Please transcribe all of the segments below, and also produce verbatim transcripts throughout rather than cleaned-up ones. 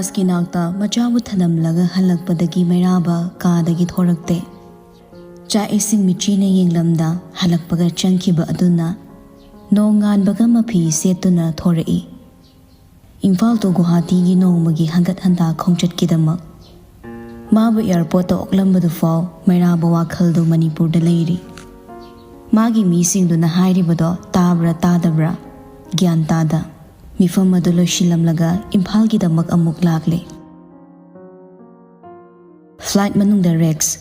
ꯀ꯭ꯂꯥꯁꯀꯤ ꯅꯥꯛꯇ ꯃꯆꯥꯕꯨ ꯊꯅꯝꯂꯒ ꯍꯜꯂꯛꯄꯗꯒꯤ ꯃꯩꯔꯥꯕ ꯀꯥꯗꯒꯤ ꯊꯣꯔꯛꯇꯦ꯫ ꯆꯥꯛ ꯏꯁꯤꯡ ꯃꯤꯠꯆꯤꯅ ꯌꯦꯡꯂꯝꯗ ꯍꯜꯂꯛꯄꯒ ꯆꯪꯈꯤꯕ ꯑꯗꯨꯅ ꯅꯣꯡ ꯉꯥꯟꯕꯒ ꯃꯐꯤ ꯁꯦꯠꯇꯨꯅ ꯊꯣꯔꯛꯏ꯫ ꯏꯝꯐꯥꯜ ꯇꯨ ꯒꯨꯋꯥꯍꯥꯇꯤꯒꯤ ꯅꯣꯡꯃꯒꯤ ꯍꯟꯒꯠ ꯍꯟꯗꯥ ꯈꯣꯡꯆꯠꯀꯤꯗꯃꯛ꯫ ꯃꯥꯕꯨ ꯑꯦꯌꯥꯔꯄꯣꯔꯠꯇ ꯑꯣꯛꯂꯝꯕꯗꯨꯐꯥꯎ ꯃꯩꯔꯥꯕ ꯋꯥꯈꯜꯗꯨ ꯃꯅꯤꯄꯨꯔꯗ ꯂꯩꯔꯤ꯫ ꯃꯥꯒꯤ ꯃꯤꯁꯤꯡꯗꯨꯅ ꯍꯥꯏꯔꯤꯕꯗꯣ ꯇꯥꯕ꯭ꯔꯥ ꯇꯥꯗꯕ꯭ꯔꯥ ꯒ꯭ꯌꯥꯟ ꯇꯥꯗ, ꯃꯤꯐꯝ ꯑꯗꯨ ꯂꯣꯏꯁꯤꯜꯂꯝꯂꯒ ꯏꯝꯐꯥꯜꯒꯤꯗꯃꯛ ꯑꯃꯨꯛ ꯂꯥꯛꯂꯦ꯫ ꯐ꯭ꯂꯥꯏꯠ ꯃꯅꯨꯡꯗ ꯔꯦꯛꯁ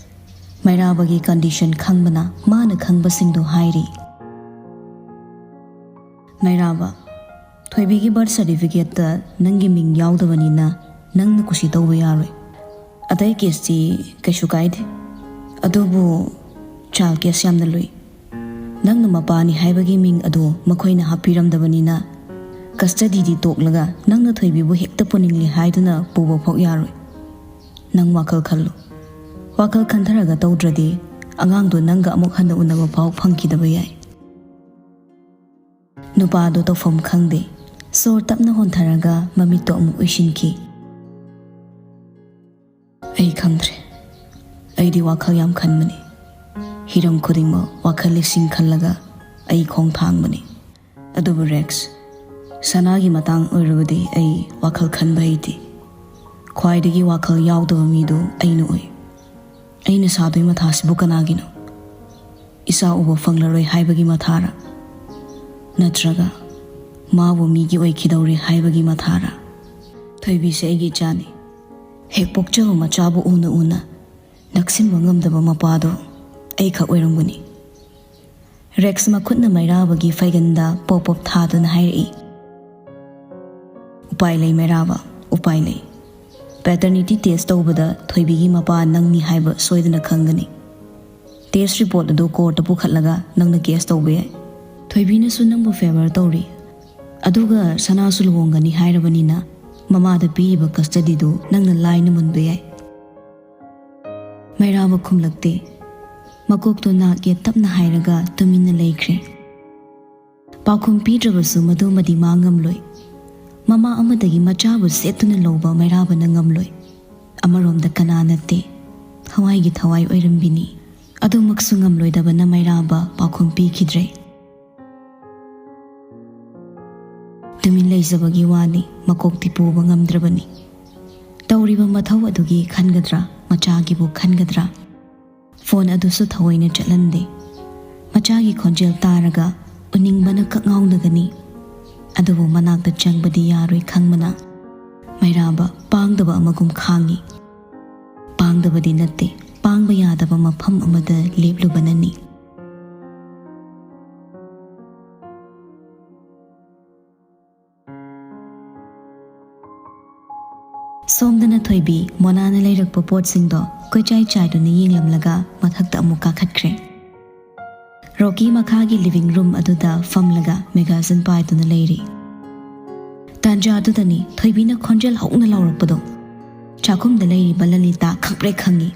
ꯃꯩꯔꯥꯕꯒꯤ ꯀꯟꯗꯤꯁꯟ ꯈꯪꯕꯅ ꯃꯥꯅ ꯈꯪꯕꯁꯤꯡꯗꯨ ꯍꯥꯏꯔꯤ꯫ ꯃꯩꯔꯥꯕ, ꯊꯣꯏꯕꯤꯒꯤ ꯕꯥꯔꯊ ꯁꯥꯔꯇꯤꯐꯤꯀꯦꯠꯇ ꯅꯪꯒꯤ ꯃꯤꯡ ꯌꯥꯎꯗꯕꯅꯤꯅ ꯅꯪꯅ ꯀꯨꯁꯤ ꯇꯧꯕ ꯌꯥꯔꯣꯏ꯫ ꯑꯇꯩ ꯀꯦꯁꯇꯤ ꯀꯩꯁꯨ ꯀꯥꯏꯗꯦ, ꯑꯗꯨꯕꯨ ꯆꯥꯏꯜ ꯀꯦꯁ ꯌꯥꯝꯅ ꯂꯨꯏ꯫ ꯅꯪꯅ ꯃꯄꯥꯅꯤ ꯍꯥꯏꯕꯒꯤ ꯃꯤꯡ ꯑꯗꯨ ꯃꯈꯣꯏꯅ ꯍꯥꯞꯄꯤꯔꯝꯗꯕꯅꯤꯅ ꯀꯁꯇꯗꯤꯗꯤ ꯇꯣꯛꯂꯒ ꯅꯪꯅ ꯊꯣꯏꯕꯤꯕꯨ ꯍꯦꯛꯇ ꯄꯨꯅꯤꯡꯂꯦ ꯍꯥꯏꯗꯨꯅ ꯄꯨꯕ ꯐꯥꯎ ꯌꯥꯔꯣꯏ꯫ ꯅꯪ ꯋꯥꯈꯜ ꯈꯜꯂꯨ꯫ ꯋꯥꯈꯜ ꯈꯟꯊꯔꯒ ꯇꯧꯗ꯭ꯔꯗꯤ ꯑꯉꯥꯡꯗꯣ ꯅꯪꯒ ꯑꯃꯨꯛ ꯍꯟꯅ ꯎꯅꯕ ꯐꯥꯎ ꯐꯪꯈꯤꯗꯕ ꯌꯥꯏ꯫ ꯅꯨꯄꯥꯗꯣ ꯇꯧꯐꯝ ꯈꯪꯗꯦ꯫ ꯁꯣꯔ ꯇꯞꯅ ꯍꯣꯟꯊꯔꯒ ꯃꯃꯤꯠꯇꯣ ꯑꯃꯨꯛ ꯎꯏꯁꯤꯟꯈꯤ꯫ ꯑꯩ ꯈꯪꯗ꯭ꯔꯦ꯫ ꯑꯩꯗꯤ ꯋꯥꯈꯜ ꯌꯥꯝ ꯈꯟꯕꯅꯤ꯫ ꯍꯤꯔꯝ ꯈꯨꯗꯤꯡꯃꯛ ꯋꯥꯈꯜ ꯂꯤꯁꯤꯡ ꯈꯜꯂꯒ ꯑꯩ ꯈꯣꯡ ꯊꯥꯡꯕꯅꯤ꯫ ꯑꯗꯨꯕꯨ ꯔꯦꯛꯁ, ꯁꯅꯥꯒꯤ ꯃꯇꯥꯡ ꯑꯣꯏꯔꯕꯗꯤ ꯑꯩ ꯋꯥꯈꯜ ꯈꯟꯕ ꯍꯩꯇꯦ꯫ ꯈ꯭ꯋꯥꯏꯗꯒꯤ ꯋꯥꯈꯜ ꯌꯥꯎꯗꯕ ꯃꯤꯗꯨ ꯑꯩꯅ ꯑꯣꯏ꯫ ꯑꯩꯅ ꯁꯥꯗꯣꯏ ꯃꯊꯥꯁꯤꯕꯨ ꯀꯅꯥꯒꯤꯅꯣ? ꯏꯆꯥ ꯎꯕ ꯐꯪꯂꯔꯣꯏ ꯍꯥꯏꯕꯒꯤ ꯃꯊꯥꯔ? ꯅꯠꯇ꯭ꯔꯒ ꯃꯥꯕꯨ ꯃꯤꯒꯤ ꯑꯣꯏꯈꯤꯗꯧꯔꯦ ꯍꯥꯏꯕꯒꯤ ꯃꯊꯥꯔ? ꯊꯣꯏꯕꯤꯁꯦ ꯑꯩꯒꯤ ꯏꯆꯥꯅꯤ꯫ ꯍꯦꯛ ꯄꯣꯛꯆꯕ ꯃꯆꯥꯕꯨ ꯎꯅ ꯎꯅ ꯅꯛꯁꯤꯟꯕ ꯉꯝꯗꯕ ꯃꯄꯥꯗꯣ ꯑꯩꯈꯛ ꯑꯣꯏꯔꯝꯒꯅꯤ꯫ ꯔꯦꯛꯁ ꯃꯈꯨꯠꯅ ꯃꯩꯔꯥꯕꯒꯤ ꯐꯩꯒꯟꯗ ꯄꯣꯞ ꯄꯣꯞ ꯊꯥꯗꯨꯅ ꯍꯥꯏꯔꯛꯏ꯫ ꯎꯄꯥꯏ ꯂꯩ ꯃꯩꯔꯥꯕ, ꯎꯄꯥꯏ ꯂꯩ꯫ ꯄꯦꯇꯔꯅꯤꯇꯤ ꯇꯦꯁ ꯇꯧꯕꯗ ꯊꯣꯏꯕꯤꯒꯤ ꯃꯄꯥ ꯅꯪꯅꯤ ꯍꯥꯏꯕ ꯁꯣꯏꯗꯅ ꯈꯪꯒꯅꯤ꯫ ꯇꯦꯁ ꯔꯤꯄꯣꯔꯠ ꯑꯗꯨ ꯀꯣꯔꯠꯇ ꯄꯨꯈꯠꯂꯒ ꯅꯪꯅ ꯀꯦꯁ ꯇꯧꯕ ꯌꯥꯏ꯫ ꯊꯣꯏꯕꯤꯅꯁꯨ ꯅꯪꯕꯨ ꯐꯦꯚꯔ ꯇꯧꯔꯤ꯫ ꯑꯗꯨꯒ ꯁꯅꯥꯁꯨ ꯂꯨꯍꯣꯡꯒꯅꯤ ꯍꯥꯏꯔꯕꯅꯤꯅ ꯃꯃꯥꯗ ꯄꯤꯔꯤꯕ ꯀꯁꯇꯗꯤꯗꯨ ꯅꯪꯅ ꯂꯥꯏꯅ ꯃꯨꯟꯕ ꯌꯥꯏ꯫ ꯃꯩꯔꯥꯕ ꯈꯨꯝꯂꯛꯇꯦ꯫ ꯃꯀꯣꯛꯇꯣ ꯅꯥꯛ ꯌꯦꯠ ꯇꯞꯅ ꯍꯥꯏꯔꯒ ꯇꯨꯃꯤꯟꯅ ꯂꯩꯈ꯭ꯔꯦ꯫ ꯄꯥꯎꯈꯨꯝ ꯄꯤꯗ꯭ꯔꯕꯁꯨ ꯃꯗꯨꯃꯗꯤ ꯃꯥ ꯉꯝꯂꯣꯏ꯫ ꯃꯃꯥ ꯑꯃꯗꯒꯤ ꯃꯆꯥꯕꯨ ꯁꯦꯠꯇꯨꯅ ꯂꯧꯕ ꯃꯩꯔꯥꯕꯅ ꯉꯝꯂꯣꯏ꯫ ꯑꯃꯔꯣꯝꯗ ꯀꯅꯥ ꯅꯠꯇꯦ, ꯊꯋꯥꯏꯒꯤ ꯊꯋꯥꯏ ꯑꯣꯏꯔꯝꯕꯤꯅꯤ꯫ ꯑꯗꯨꯃꯛꯁꯨ ꯉꯝꯂꯣꯏꯗꯕꯅ ꯃꯩꯔꯥꯕ ꯄꯥꯎꯈꯨꯝ ꯄꯤꯈꯤꯗ꯭ꯔꯦ꯫ ꯇꯨꯃꯤꯟ ꯂꯩꯖꯕꯒꯤ ꯋꯥꯅꯤ, ꯃꯀꯣꯛꯇꯤ ꯄꯨꯕ ꯉꯝꯗ꯭ꯔꯕꯅꯤ꯫ ꯇꯧꯔꯤꯕ ꯃꯊꯧ ꯑꯗꯨꯒꯤ ꯈꯟꯒꯗ꯭ꯔꯥ, ꯃꯆꯥꯒꯤꯕꯨ ꯈꯟꯒꯗ꯭ꯔꯥ? ꯐꯣꯟ ꯑꯗꯨꯁꯨ ꯊꯑꯣꯏꯅ ꯆꯠꯍꯟꯗꯦ꯫ ꯃꯆꯥꯒꯤ ꯈꯣꯟꯖꯦꯜ ꯇꯥꯔꯒ ꯎꯅꯤꯡꯕꯅ ꯀꯛꯉꯥꯎꯅꯒꯅꯤ꯫ ꯑꯗꯨꯕꯨ ꯃꯅꯥꯛꯇ ꯆꯪꯕꯗꯤ ꯌꯥꯔꯣꯏ ꯈꯪꯕꯅ ꯃꯩꯔꯥꯕ ꯄꯥꯡꯗꯕ ꯑꯃꯒꯨꯝ ꯈꯥꯡꯉꯤ꯫ ꯄꯥꯡꯗꯕꯗꯤ ꯅꯠꯇꯦ, ꯄꯥꯡꯕ ꯌꯥꯗꯕ ꯃꯐꯝ ꯑꯃꯗ ꯂꯦꯞꯂꯨꯕꯅꯅꯤ꯫ ꯁꯣꯝꯗꯅ ꯊꯣꯏꯕꯤ ꯃꯣꯅꯥꯅ ꯂꯩꯔꯛꯄ ꯄꯣꯠꯁꯤꯡꯗꯣ ꯀꯣꯏꯆꯥꯏ ꯆꯥꯏꯗꯨꯅ ꯌꯦꯡꯂꯝꯂꯒ ꯃꯊꯛꯇ ꯑꯃꯨꯛ ꯀꯥꯈꯠꯈ꯭ꯔꯦ꯫ ꯔꯣꯀꯤ ꯃꯈꯥꯒꯤ ꯂꯤꯚꯤꯡ ꯔꯨꯝ ꯑꯗꯨꯗ ꯐꯝꯂꯒ ꯃꯦꯒꯥꯖꯤꯟ ꯄꯥꯏꯗꯨꯅ ꯂꯩꯔꯤ꯫ ꯇꯥꯟꯖꯥꯗꯨꯗꯅꯤ ꯊꯣꯏꯕꯤꯅ ꯈꯣꯟꯖꯦꯜ ꯍꯧꯅ ꯂꯥꯎꯔꯛꯄꯗꯣ꯫ ꯆꯥꯛꯈꯨꯝꯗ ꯂꯩꯔꯤꯕ ꯂꯂꯤꯇꯥ ꯈꯪꯄ꯭ꯔꯦꯛ ꯈꯪꯉꯤ꯫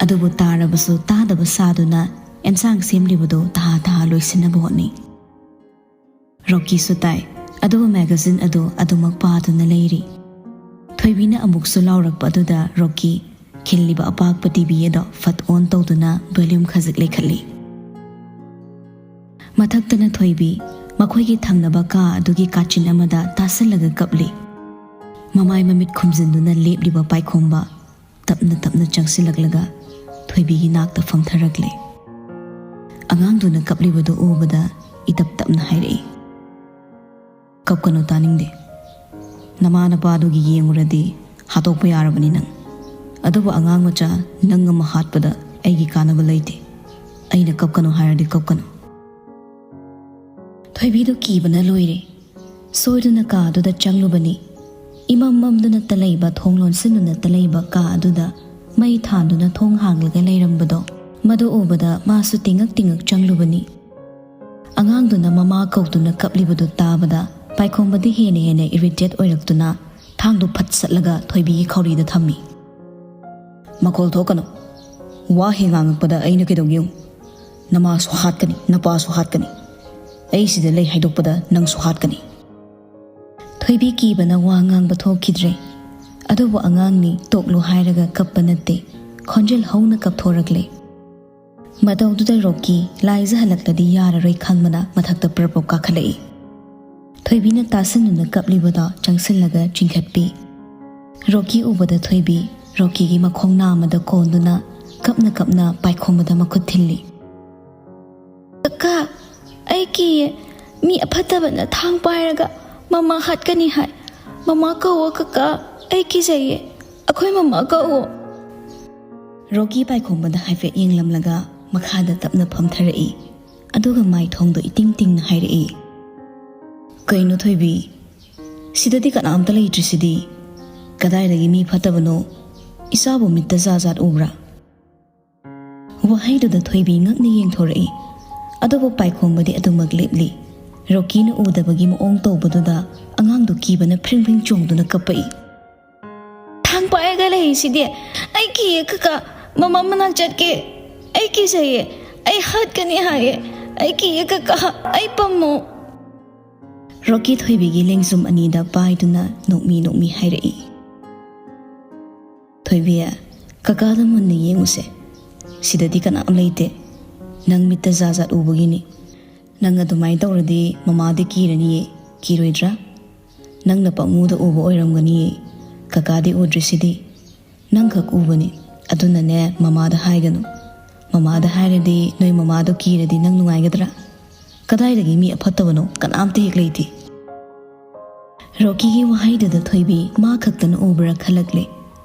ꯑꯗꯨꯕꯨ ꯇꯥꯔꯕꯁꯨ ꯇꯥꯗꯕ ꯁꯥꯗꯨꯅ ꯑꯦꯟꯁꯥꯡ ꯁꯦꯝꯂꯤꯕꯗꯨ ꯇꯍꯥ ꯇꯍꯥ ꯂꯣꯏꯁꯤꯟꯅꯕ ꯍꯣꯠꯅꯩ꯫ ꯔꯣꯀꯤꯁꯨ ꯇꯥꯏ, ꯑꯗꯨꯕꯨ ꯃꯦꯒꯥꯖꯤꯟ ꯑꯗꯨ ꯑꯗꯨꯃꯛ ꯄꯥꯗꯨꯅ ꯂꯩꯔꯤ꯫ ꯊꯣꯏꯕꯤꯅ ꯑꯃꯨꯛꯁꯨ ꯂꯥꯎꯔꯛꯄ ꯑꯗꯨꯗ ꯔꯣꯀꯤ ꯈꯤꯜꯂꯤꯕ ꯑꯄꯥꯛꯄ ꯇꯤꯚꯤ ꯑꯗꯣ ꯐꯠ ꯑꯣꯟ ꯇꯧꯗꯨꯅ ꯚꯣꯂ꯭ꯌꯨꯝ ꯈꯖꯤꯛ ꯂꯩꯈꯠꯂꯤ꯫ ꯃꯊꯛꯇꯅ ꯊꯣꯏꯕꯤ ꯃꯈꯣꯏꯒꯤ ꯊꯪꯅꯕ ꯀꯥ ꯑꯗꯨꯒꯤ ꯀꯥꯆꯤꯟ ꯑꯃꯗ ꯇꯥꯁꯜꯂꯒ ꯀꯞꯂꯤ꯫ ꯃꯃꯥꯏ ꯃꯃꯤꯠ ꯈꯨꯝꯖꯤꯟꯗꯨꯅ ꯂꯦꯞꯂꯤꯕ ꯄꯥꯏꯈꯣꯝꯕ ꯇꯞꯅ ꯇꯞꯅ ꯆꯪꯁꯤꯜꯂꯛꯂꯒ ꯊꯣꯏꯕꯤꯒꯤ ꯅꯥꯛꯇ ꯐꯝꯊꯔꯛꯂꯦ꯫ ꯑꯉꯥꯡꯗꯨꯅ ꯀꯞꯂꯤꯕꯗꯨ ꯎꯕꯗ ꯏꯇꯞ ꯇꯞꯅ ꯍꯥꯏꯔꯛꯏ, "ꯀꯞꯀꯅꯨ, ꯇꯥꯅꯤꯡꯗꯦ꯫ ꯅꯃꯥ ꯅꯄꯥꯗꯨꯒꯤ ꯌꯦꯡꯉꯨꯔꯗꯤ ꯍꯥꯠꯇꯣꯛꯄ ꯌꯥꯔꯕꯅꯤ ꯅꯪ꯫ ꯑꯗꯨꯕꯨ ꯑꯉꯥꯡ ꯃꯆꯥ ꯅꯪ ꯑꯃ ꯍꯥꯠꯄꯗ ꯑꯩꯒꯤ ꯀꯥꯟꯅꯕ ꯂꯩꯇꯦ꯫ ꯑꯩꯅ ꯀꯞꯀꯅꯨ ꯍꯥꯏꯔꯗꯤ ꯀꯞꯀꯅꯨ꯫" ꯊꯣꯏꯕꯤꯗꯨ ꯀꯤꯕꯅ ꯂꯣꯏꯔꯦ꯫ ꯁꯣꯏꯗꯨꯅ ꯀꯥꯗꯨꯗ ꯆꯪꯂꯨꯕꯅꯤ꯫ ꯏꯃꯝ ꯃꯝꯗꯨꯅꯇ ꯂꯩꯕ, ꯊꯣꯡ ꯂꯣꯟꯁꯤꯟꯗꯨꯅꯇ ꯂꯩꯕ ꯀꯥ ꯑꯗꯨꯗ ꯃꯩ ꯊꯥꯟꯗꯨꯅ ꯊꯣꯡ ꯍꯥꯡꯂꯒ ꯂꯩꯔꯝꯕꯗꯣ, ꯃꯗꯨ ꯎꯕꯗ ꯃꯥꯁꯨ ꯇꯤꯡꯉꯛ ꯇꯤꯡꯉꯛ ꯆꯪꯂꯨꯕꯅꯤ꯫ ꯑꯉꯥꯡꯗꯨꯅ ꯃꯃꯥ ꯀꯧꯗꯨꯅ ꯀꯞꯂꯤꯕꯗꯨ ꯇꯥꯕꯗ ꯄꯥꯏꯈꯣꯝꯕꯗꯤ ꯍꯦꯟꯅ ꯍꯦꯟꯅ ꯏꯔꯤꯇꯦꯠ ꯑꯣꯏꯔꯛꯇꯨꯅ ꯊꯥꯡꯗꯨ ꯐꯠ ꯁꯠꯂꯒ ꯊꯣꯏꯕꯤꯒꯤ ꯈꯧꯔꯤꯗ ꯊꯝꯃꯤ꯫ "ꯃꯈꯣꯜ ꯊꯣꯛꯀꯅꯨ꯫ ꯋꯥ ꯍꯦꯛ ꯉꯥꯡꯉꯛꯄꯗ ꯑꯩꯅ ꯀꯩꯗꯧꯒꯦ ꯌꯦꯡꯉꯨ꯫ ꯅꯃꯥꯁꯨ ꯍꯥꯠꯀꯅꯤ, ꯅꯄꯥꯁꯨ ꯍꯥꯠꯀꯅꯤ꯫ ꯑꯩ ꯁꯤꯗ ꯂꯩ ꯍꯥꯏꯗꯣꯛꯄꯗ ꯅꯪꯁꯨ ꯍꯥꯠꯀꯅꯤ꯫" ꯊꯣꯏꯕꯤ ꯀꯤꯕꯅ ꯋꯥ ꯉꯥꯡꯕ ꯊꯣꯛꯈꯤꯗ꯭ꯔꯦ꯫ ꯑꯗꯨꯕꯨ ꯑꯉꯥꯡꯅꯤ, ꯇꯣꯛꯂꯨ ꯍꯥꯏꯔꯒ ꯀꯞꯄ ꯅꯠꯇꯦ, ꯈꯣꯟꯖꯦꯜ ꯍꯧꯅ ꯀꯞꯊꯣꯔꯛꯂꯦ꯫ ꯃꯇꯧꯗꯨꯗ ꯔꯣꯀꯤ ꯂꯥꯏꯖꯍꯜꯂꯛꯂꯗꯤ ꯌꯥꯔꯔꯣꯏ ꯈꯪꯕꯅ ꯃꯊꯛꯇ ꯄ꯭ꯔꯞ ꯄ꯭ꯔꯞ ꯀꯥꯈꯠꯂꯛꯏ꯫ ꯊꯣꯏꯕꯤꯅ ꯇꯥꯁꯤꯟꯗꯨꯅ ꯀꯞꯂꯤꯕꯗꯣ ꯆꯪꯁꯤꯜꯂꯒ ꯆꯤꯡꯈꯠꯄꯤ꯫ ꯔꯣꯀꯤ ꯎꯕꯗ ꯊꯣꯏꯕꯤ ꯔꯣꯀꯤꯒꯤ ꯃꯈꯣꯡ ꯅꯥꯝꯃꯗ ꯀꯣꯟꯗꯨꯅ ꯀꯞꯅ ꯀꯞꯅ ꯄꯥꯏꯈꯣꯝꯕꯗ ꯃꯈꯨꯠ ꯊꯤꯜꯂꯤ꯫ "ꯀꯀꯥ, ꯑꯩ ꯀꯤꯌꯦ꯫ ꯃꯤ ꯑꯐꯠꯇꯕꯅ ꯊꯥꯡ ꯄꯥꯏꯔꯒ ꯃꯃꯥ ꯍꯥꯠꯀꯅꯤ ꯍꯥꯏ꯫ ꯃꯃꯥ ꯀꯧꯋꯣ ꯀꯀꯥ, ꯑꯩ ꯀꯤꯖꯩꯌꯦ꯫ ꯑꯩꯈꯣꯏ ꯃꯃꯥ ꯀꯧꯋꯣ꯫" ꯔꯣꯀꯤ ꯄꯥꯏꯈꯣꯝꯕꯗ ꯍꯥꯏꯐꯦꯠ ꯌꯦꯡꯂꯝꯂꯒ ꯃꯈꯥꯗ ꯇꯞꯅ ꯐꯝꯊꯔꯛꯏ꯫ ꯑꯗꯨꯒ ꯃꯥꯏꯊꯣꯡꯗꯣ ꯏꯇꯤꯡ ꯇꯤꯡꯅ ꯍꯥꯏꯔꯛꯏ, "ꯀꯩꯅꯣ ꯊꯣꯏꯕꯤ? ꯁꯤꯗꯗꯤ ꯀꯅꯥꯝꯇ ꯂꯩꯇ꯭ꯔꯤꯁꯤꯗꯤ꯫ ꯀꯗꯥꯏꯗꯒꯤ ꯃꯤ ꯐꯠꯇꯕꯅꯣ? ꯏꯆꯥꯕꯨ ꯃꯤꯠꯇ ꯖꯥꯠ ꯖꯥꯠ ꯎꯕ꯭ꯔꯥ?" ꯋꯥꯍꯩꯗꯨꯗ ꯊꯣꯏꯕꯤ ꯉꯛꯅ ꯌꯦꯡꯊꯣꯔꯛꯏ꯫ ꯑꯗꯨꯕꯨ ꯄꯥꯏꯈꯣꯝꯕꯗꯤ ꯑꯗꯨꯃꯛ ꯂꯦꯞꯂꯤ꯫ ꯔꯣꯀꯤꯅ ꯎꯗꯕꯒꯤ ꯃꯑꯣꯡ ꯇꯧꯕꯗꯨꯗ ꯑꯉꯥꯡꯗꯨ ꯀꯤꯕꯅ ꯐ꯭ꯔꯤꯡ ꯐ꯭ꯔꯤꯡ ꯆꯣꯡꯗꯨꯅ ꯀꯞꯄꯛꯏ꯫ "ꯊꯥꯡ ꯄꯥꯏꯔꯒ ꯂꯩꯔꯤꯁꯤꯗꯤ꯫ ꯑꯩ ꯀꯤꯌꯦ ꯀꯀꯥ, ꯃꯃꯥ ꯃꯅꯥꯛ ꯆꯠꯀꯦ꯫ ꯑꯩ ꯀꯤꯖꯩꯌꯦ꯫ ꯑꯩ ꯍꯥꯠꯀꯅꯤ ꯍꯥꯏꯌꯦ꯫ ꯑꯩ ꯀꯤꯌꯦ ꯀꯀꯥ, ꯑꯩ ꯄꯝꯃꯣ꯫" ꯔꯣꯀꯤ ꯊꯣꯏꯕꯤꯒꯤ ꯂꯦꯡꯖꯨꯝ ꯑꯅꯤꯗ ꯄꯥꯏꯗꯨꯅ ꯅꯣꯛꯃꯤ ꯅꯣꯛꯃꯤ ꯍꯥꯏꯔꯛꯏ꯫ "ꯊꯣꯏꯕꯤ, ꯀꯀꯥꯗ ꯃꯨꯟꯅ ꯌꯦꯡꯉꯨꯁꯦ꯫ ꯁꯤꯗꯗꯤ ꯀꯅꯥꯝ ꯂꯩꯇꯦ꯫ ꯅꯪ ꯃꯤꯠꯇ ꯖꯥꯠ ꯖꯥꯠ ꯎꯕꯒꯤꯅꯤ꯫ ꯅꯪ ꯑꯗꯨꯃꯥꯏꯅ ꯇꯧꯔꯗꯤ ꯃꯃꯥꯗꯤ ꯀꯤꯔꯅꯤꯌꯦ, ꯀꯤꯔꯣꯏꯗ꯭ꯔꯥ? ꯅꯪꯅ ꯄꯪꯎꯗ ꯎꯕ ꯑꯣꯏꯔꯝꯒꯅꯤꯌꯦ꯫ ꯀꯀꯥꯗꯤ ꯎꯗ꯭ꯔꯤꯁꯤꯗꯤ꯫ ꯅꯪꯈꯛ ꯎꯕꯅꯤ꯫ ꯑꯗꯨꯅꯅꯦ, ꯃꯃꯥꯗ ꯍꯥꯏꯒꯅꯨ꯫ ꯃꯃꯥꯗ ꯍꯥꯏꯔꯗꯤ ꯅꯣꯏ ꯃꯃꯥꯗꯣ ꯀꯤꯔꯗꯤ ꯅꯪ ꯅꯨꯡꯉꯥꯏꯒꯗ꯭ꯔꯥ? ꯀꯗꯥꯏꯗꯒꯤ ꯃꯤ ꯑꯐꯠꯇꯕꯅꯣ? ꯀꯅꯥꯝꯇ ꯍꯦꯛ ꯂꯩꯇꯦ꯫" ꯔꯣꯀꯤꯒꯤ ꯋꯥꯍꯩꯗꯨꯗ ꯊꯣꯏꯕꯤ ꯃꯥ ꯈꯛꯇꯅ ꯎꯕ꯭ꯔꯥ ꯈꯜꯂꯛꯂꯦ꯫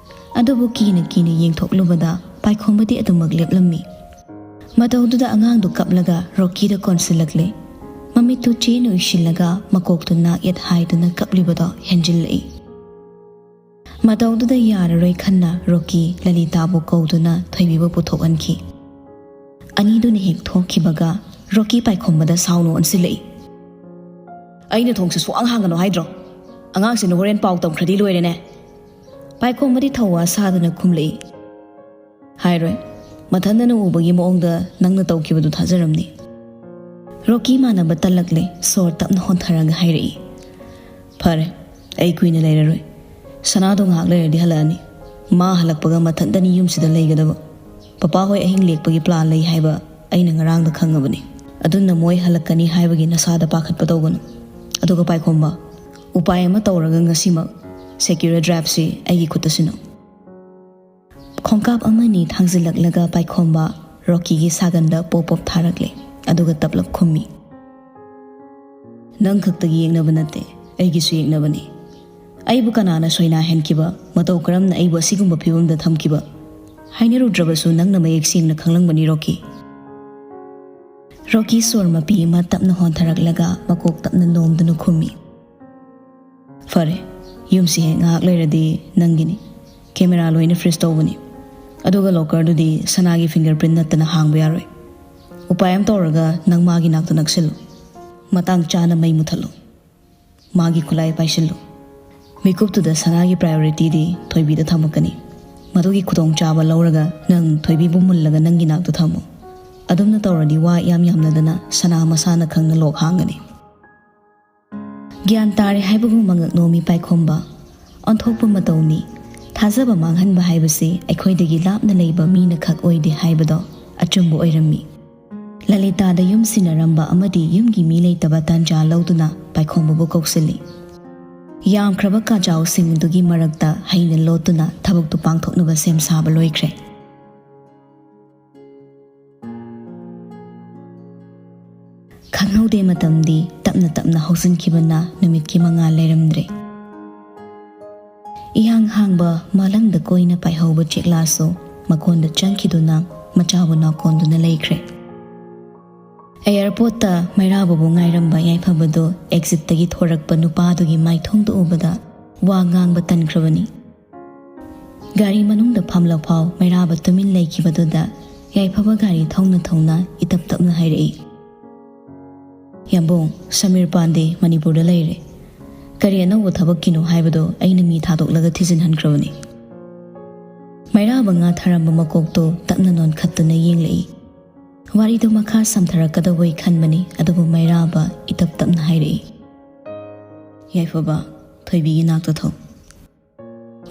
ꯑꯗꯨꯕꯨ ꯀꯤꯅ ꯀꯤꯅ ꯌꯦꯡꯊꯣꯛꯂꯨꯕꯗ ꯄꯥꯏꯈꯣꯝꯕꯗꯤ ꯑꯗꯨꯃꯛ ꯂꯦꯞꯂꯝꯃꯤ꯫ ꯃꯇꯧꯗꯨꯗ ꯑꯉꯥꯡꯗꯨ ꯀꯞꯂꯒ ꯔꯣꯀꯤꯗ ꯀꯣꯟꯁꯤꯜꯂꯛꯂꯦ꯫ ꯃꯃꯤꯠꯇꯨ ꯆꯦꯅ ꯎꯏꯁꯤꯜꯂꯒ ꯃꯀꯣꯛꯇꯨ ꯅꯥꯛ ꯌꯦꯠ ꯍꯥꯏꯗꯨꯅ ꯀꯞꯂꯤꯕꯗꯣ ꯍꯦꯟꯖꯤꯜꯂꯛꯏ꯫ ꯃꯇꯧꯗꯨꯗ ꯌꯥꯔꯔꯣꯏ ꯈꯟꯅ ꯔꯣꯀꯤ ꯂꯂꯤꯇꯥꯕꯨ ꯀꯧꯗꯨꯅ ꯊꯣꯏꯕꯤꯕꯨ ꯄꯨꯊꯣꯛꯍꯟꯈꯤ꯫ ꯑꯅꯤꯗꯨꯅ ꯍꯦꯛ ꯊꯣꯛꯈꯤꯕꯒ ꯔꯣꯀꯤ ꯄꯥꯏꯈꯣꯝꯕꯗ ꯁꯥꯎꯅ ꯑꯣꯟꯁꯤꯜꯂꯛꯏ꯫ "ꯑꯩꯅ ꯊꯣꯡꯁꯦ ꯁꯨꯛꯍꯥꯡ ꯍꯥꯡꯒꯅꯨ ꯍꯥꯏꯗ꯭ꯔꯣ? ꯑꯉꯥꯡꯁꯤꯅ ꯍꯣꯔꯦꯟ ꯄꯥꯎ ꯇꯝꯈ꯭ꯔꯗꯤ ꯂꯣꯏꯔꯦꯅꯦ꯫" ꯄꯥꯏꯈꯣꯝꯕꯗꯤ ꯊꯧꯋꯥ ꯁꯥꯗꯨꯅ ꯈꯨꯝꯂꯛꯏ꯫ "ꯍꯥꯏꯔꯣꯏ꯫ ꯃꯊꯟꯗꯅ ꯎꯕꯒꯤ ꯃꯑꯣꯡꯗ ꯅꯪꯅ ꯇꯧꯈꯤꯕꯗꯨ ꯊꯥꯖꯔꯝꯅꯤ꯫" ꯔꯣꯀꯤ ꯃꯥꯟꯅꯕ ꯇꯜꯂꯛꯂꯦ, ꯁꯣꯔ ꯇꯞꯅ ꯍꯣꯟꯊꯔꯒ ꯍꯥꯏꯔꯛꯏ꯫ "ꯐꯔꯦ, ꯑꯩ ꯀꯨꯏꯅ ꯂꯩꯔꯔꯣꯏ꯫ ꯁꯅꯥꯗꯣ ꯉꯥꯏꯍꯥꯛ ꯂꯩꯔꯗꯤ ꯍꯜꯂꯛꯑꯅꯤ꯫ ꯃꯥ ꯍꯜꯂꯛꯄꯒ ꯃꯊꯟꯇꯅꯤ ꯌꯨꯝꯁꯤꯗ ꯂꯩꯒꯗꯕ꯫ ꯄꯄꯥ ꯍꯣꯏ ꯑꯍꯤꯡ ꯂꯦꯛꯄꯒꯤ ꯄ꯭ꯂꯥꯟ ꯂꯩ ꯍꯥꯏꯕ ꯑꯩꯅ ꯉꯔꯥꯡꯗ ꯈꯪꯉꯕꯅꯤ꯫ ꯑꯗꯨꯅ ꯃꯣꯏ ꯍꯜꯂꯛꯀꯅꯤ ꯍꯥꯏꯕꯒꯤ ꯅꯁꯥꯗ ꯄꯥꯈꯠꯄ ꯇꯧꯒꯅꯨ꯫ ꯑꯗꯨꯒ ꯄꯥꯏꯈꯣꯝꯕ, ꯎꯄꯥꯏ ꯑꯃ ꯇꯧꯔꯒ ꯉꯁꯤꯃꯛ ꯁꯦꯀ꯭ꯌꯨꯔ ꯗ꯭ꯔꯥꯏꯚꯁꯤ ꯑꯩꯒꯤ ꯈꯨꯠꯇ ꯁꯤꯟꯅꯧ꯫" ꯈꯣꯡꯀꯥꯞ ꯑꯃꯅꯤ ꯊꯥꯡꯖꯤꯜꯂꯛꯂꯒ ꯄꯥꯏꯈꯣꯝꯕ ꯔꯣꯀꯤꯒꯤ ꯁꯥꯒꯟꯗ ꯄꯣꯞ ꯄꯣꯞ ꯊꯥꯔꯛꯂꯦ, ꯑꯗꯨꯒ ꯇꯞꯂꯞ ꯈꯨꯝꯃꯤ, "ꯅꯪ ꯈꯛꯇꯒꯤ ꯌꯦꯛꯅꯕ ꯅꯠꯇꯦ, ꯑꯩꯒꯤꯁꯨ ꯌꯦꯛꯅꯕꯅꯤ꯫ ꯑꯩꯕꯨ ꯀꯅꯥꯅ ꯁꯣꯏꯅꯥ ꯍꯦꯟꯈꯤꯕ, ꯃꯇꯧ ꯀꯔꯝꯅ ꯑꯩꯕꯨ ꯑꯁꯤꯒꯨꯝꯕ ꯐꯤꯕꯝꯗ ꯊꯝꯈꯤꯕ? ꯍꯥꯏꯅꯔꯨꯗ꯭ꯔꯕꯁꯨ ꯅꯪꯅ ꯃꯌꯦꯛ ꯁꯦꯡꯅ ꯈꯪꯂꯝꯒꯅꯤ, ꯔꯣꯀꯤ꯫" ꯔꯣꯀꯤ ꯁꯣꯔ ꯃꯄꯤ ꯑꯃ ꯇꯞꯅ ꯍꯣꯟꯊꯔꯛꯂꯒ ꯃꯀꯣꯛ ꯇꯞꯅ ꯅꯣꯝꯗꯨꯅ ꯈꯨꯝꯃꯤ, "ꯐꯔꯦ, ꯌꯨꯝꯁꯤ ꯍꯦꯛ ꯉꯥꯏꯍꯥꯛ ꯂꯩꯔꯗꯤ ꯅꯪꯒꯤꯅꯤ꯫ ꯀꯦꯃꯦꯔꯥ ꯂꯣꯏꯅ ꯐ꯭ꯔꯤꯖ ꯇꯧꯕꯅꯤ꯫ ꯑꯗꯨꯒ ꯂꯣꯀꯔꯗꯨꯗꯤ ꯁꯅꯥꯒꯤ ꯐꯤꯡꯒꯔ ꯄ꯭ꯔꯤꯟ ꯅꯠꯇꯅ ꯍꯥꯡꯕ ꯌꯥꯔꯣꯏ꯫ ꯎꯄꯥꯏ ꯑꯃ ꯇꯧꯔꯒ ꯅꯪ ꯃꯥꯒꯤ ꯅꯥꯛꯇ ꯅꯛꯁꯤꯜꯂꯨ꯫ ꯃꯇꯥꯡ ꯆꯥꯅ ꯃꯩ ꯃꯨꯊꯠꯂꯨ꯫ ꯃꯥꯒꯤ ꯈꯨꯠꯂꯥꯏ ꯄꯥꯏꯁꯤꯜꯂꯨ꯫ ꯃꯤꯀꯨꯞꯇꯨꯗ ꯁꯅꯥꯒꯤ ꯄ꯭ꯔꯥꯏꯌꯣꯔꯤꯇꯤꯗꯤ ꯊꯣꯏꯕꯤꯗ ꯊꯝꯃꯛꯀꯅꯤ꯫ ꯃꯗꯨꯒꯤ ꯈꯨꯗꯣꯡꯆꯥꯕ ꯂꯧꯔꯒ ꯅꯪ ꯊꯣꯏꯕꯤꯕꯨ ꯃꯨꯜꯂꯒ ꯅꯪꯒꯤ ꯅꯥꯛꯇ ꯊꯝꯃꯨ꯫ ꯑꯗꯨꯝꯅ ꯇꯧꯔꯗꯤ ꯋꯥ ꯏꯌꯥꯝ ꯌꯥꯝꯅꯗꯅ ꯁꯅꯥ ꯃꯁꯥꯅ ꯈꯪꯅ ꯂꯣꯛ ꯍꯥꯡꯒꯅꯤ꯫" ꯒ꯭ꯌꯥꯟ ꯇꯥꯔꯦ ꯍꯥꯏꯕꯒꯨꯝ ꯃꯉꯛ ꯅꯣꯝꯃꯤ ꯄꯥꯏꯈꯣꯝꯕ꯫ ꯑꯣꯟꯊꯣꯛꯄ ꯃꯇꯧꯅꯤ꯫ ꯊꯥꯖꯕ ꯃꯥꯡꯍꯟꯕ ꯍꯥꯏꯕꯁꯤ ꯑꯩꯈꯣꯏꯗꯒꯤ ꯂꯥꯞꯅ ꯂꯩꯕ ꯃꯤꯅ ꯈꯛ ꯑꯣꯏꯗꯦ ꯍꯥꯏꯕꯗꯣ ꯑꯆꯨꯝꯕ ꯑꯣꯏꯔꯝꯃꯤ꯫ ꯂꯂꯤꯇꯥꯗ ꯌꯨꯝ ꯁꯤꯟꯅꯔꯝꯕ ꯑꯃꯗꯤ ꯌꯨꯝꯒꯤ ꯃꯤ ꯂꯩꯇꯕ ꯇꯥꯟꯖꯥ ꯂꯧꯗꯨꯅ ꯄꯥꯏꯈꯣꯝꯕꯕꯨ ꯀꯧꯁꯤꯜꯂꯤ꯫ ꯌꯥꯝꯈ꯭ꯔꯕ ꯀꯥꯖꯥꯎꯁꯤꯡ ꯑꯗꯨꯒꯤ ꯃꯔꯛꯇ ꯍꯩꯅ ꯂꯣꯠꯇꯨꯅ ꯊꯕꯛꯇꯨ ꯄꯥꯡꯊꯣꯛꯅꯕ ꯁꯦꯝ ꯁꯥꯕ ꯂꯣꯏꯈ꯭ꯔꯦ꯫ ꯈꯪꯍꯧꯗꯦ, ꯃꯇꯝꯗꯤ ꯇꯞꯅ ꯇꯞꯅ ꯍꯧꯖꯤꯟꯈꯤꯕꯅ ꯅꯨꯃꯤꯠꯀꯤ ꯃꯉꯥꯜ ꯂꯩꯔꯝꯗ꯭ꯔꯦ꯫ ꯏꯍꯥꯡ ꯍꯥꯡꯕ ꯃꯥꯂꯪꯗ ꯀꯣꯏꯅ ꯄꯥꯏꯍꯧꯕ ꯆꯦꯛꯂꯥꯁꯨ ꯃꯀꯣꯟꯗ ꯆꯪꯈꯤꯗꯨꯅ ꯃꯆꯥꯕꯨ ꯅꯥꯎꯀꯣꯟꯗꯨꯅ ꯂꯩꯈ꯭ꯔꯦ꯫ ꯑꯦꯌꯥꯔꯄꯣꯔꯠꯇ ꯃꯩꯔꯥꯕꯕꯨ ꯉꯥꯏꯔꯝꯕ ꯌꯥꯏꯐꯕꯗꯨ ꯑꯦꯛꯖꯤꯠꯇꯒꯤ ꯊꯣꯔꯛꯄ ꯅꯨꯄꯥꯗꯨꯒꯤ ꯃꯥꯏꯊꯣꯡꯗꯨ ꯎꯕꯗ ꯋꯥ ꯉꯥꯡꯕ ꯇꯟꯈ꯭ꯔꯕꯅꯤ꯫ ꯒꯥꯔꯤ ꯃꯅꯨꯡꯗ ꯐꯝꯂꯐꯥꯎ ꯃꯩꯔꯥꯕ ꯇꯨꯃꯤꯟ ꯂꯩꯈꯤꯕꯗꯨꯗ ꯌꯥꯏꯐꯕ ꯒꯥꯔꯤ ꯊꯧꯅ ꯊꯧꯅ ꯏꯇꯞ ꯇꯞꯅ ꯍꯥꯏꯔꯛꯏ, "ꯌꯥꯝꯕꯨꯡ, ꯁꯃꯤꯔ ꯄꯥꯟꯗꯦ ꯃꯅꯤꯄꯨꯔꯗ ꯂꯩꯔꯦ꯫ ꯀꯔꯤ ꯑꯅꯧꯕ ꯊꯕꯛꯀꯤꯅꯣ ꯍꯥꯏꯕꯗꯣ ꯑꯩꯅ ꯃꯤ ꯊꯥꯗꯣꯛꯂꯒ ꯊꯤꯖꯤꯟꯍꯟꯈ꯭ꯔꯕꯅꯤ꯫" ꯃꯩꯔꯥꯕ ꯉꯥ ꯊꯥꯔꯝꯕ ꯃꯀꯣꯛꯇꯣ ꯇꯞꯅ ꯅꯣꯟꯈꯠꯇꯨꯅ ꯌꯦꯡꯂꯛꯏ꯫ ꯋꯥꯔꯤꯗꯨ ꯃꯈꯥ ꯁꯝꯊꯔꯛꯀꯗꯧꯕꯩ ꯈꯟꯕꯅꯤ, ꯑꯗꯨꯕꯨ ꯃꯩꯔꯥꯕ ꯏꯇꯞ ꯇꯞꯅ ꯍꯥꯏꯔꯛꯏ, "ꯌꯥꯏꯐꯕ, ꯊꯣꯏꯕꯤꯒꯤ ꯅꯥꯛꯇ ꯊꯣꯛ"꯫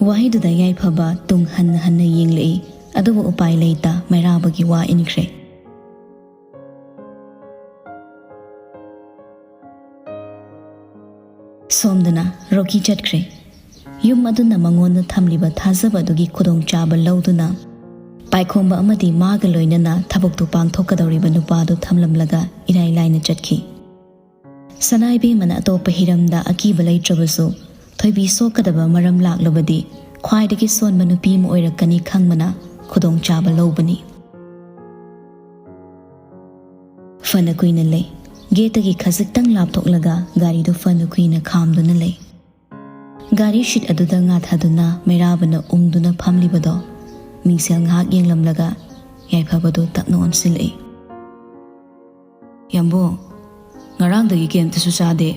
ꯋꯥꯍꯩꯗꯨꯗ ꯌꯥꯏꯐꯕ ꯇꯨꯡ ꯍꯟꯅ ꯍꯟꯅ ꯌꯦꯡꯂꯛꯏ, ꯑꯗꯨꯕꯨ ꯎꯄꯥꯏ ꯂꯩꯇ ꯃꯩꯔꯥꯕꯒꯤ ꯋꯥ ꯏꯟꯈ꯭ꯔꯦ꯫ ꯁꯣꯝꯗꯅ ꯔꯣꯀꯤ ꯆꯠꯈ꯭ꯔꯦ꯫ ꯌꯨꯝ ꯑꯗꯨꯅ ꯃꯉꯣꯟꯗ ꯊꯝꯂꯤꯕ ꯊꯥꯖꯕ ꯑꯗꯨꯒꯤ ꯈꯨꯗꯣꯡꯆꯥꯕ ꯂꯧꯗꯨꯅ, ꯄꯥꯏꯈꯣꯝꯕ ꯑꯃꯗꯤ ꯃꯥꯒ ꯂꯣꯏꯅꯅ ꯊꯕꯛꯇꯨ ꯄꯥꯡꯊꯣꯛꯀꯗꯧꯔꯤꯕ ꯅꯨꯄꯥꯗꯨ ꯊꯝꯂꯝꯂꯒ ꯏꯔꯥꯏ ꯂꯥꯏꯅ ꯆꯠꯈꯤ꯫ ꯁꯅꯥ ꯏꯕꯦꯝꯃꯅ ꯑꯇꯣꯞꯄ ꯍꯤꯔꯝꯗ ꯑꯀꯤꯕ ꯂꯩꯇ꯭ꯔꯕꯁꯨ, ꯊꯣꯏꯕꯤ ꯁꯣꯛꯀꯗꯕ ꯃꯔꯝ ꯂꯥꯛꯂꯕꯗꯤ ꯈ꯭ꯋꯥꯏꯗꯒꯤ ꯁꯣꯟꯕ ꯅꯨꯄꯤ ꯑꯃ ꯑꯣꯏꯔꯛꯀꯅꯤ ꯈꯪꯕꯅ ꯈꯨꯗꯣꯡꯆꯥꯕ ꯂꯧꯕꯅꯤ꯫ ꯐꯅ ꯀꯨꯏꯅ ꯂꯩ꯫ ꯒꯦꯠꯇꯒꯤ ꯈꯖꯤꯛꯇꯪ ꯂꯥꯞꯊꯣꯛꯂꯒ ꯒꯥꯔꯤꯗꯨ ꯐꯅ ꯀꯨꯏꯅ ꯈꯥꯝꯗꯨꯅ ꯂꯩ꯫ ꯒꯥꯔꯤ ꯁꯤꯠ ꯑꯗꯨꯗ ꯉꯥꯊꯗꯨꯅ ꯃꯩꯔꯥꯕꯅ ꯎꯪꯗꯨꯅ ꯐꯝꯂꯤꯕꯗꯣ ꯃꯤꯡꯁꯦꯜ ꯉꯥꯏꯍꯥꯛ ꯌꯦꯡꯂꯝꯂꯒ ꯌꯥꯏꯐꯕꯗꯨ ꯇꯞꯅ ꯑꯣꯟꯁꯤꯜꯂꯛꯏ꯫ "ꯌꯥꯝꯕꯨꯡ, ꯉꯔꯥꯡꯗꯒꯤ ꯀꯩꯝꯇꯁꯨ ꯆꯥꯗꯦ,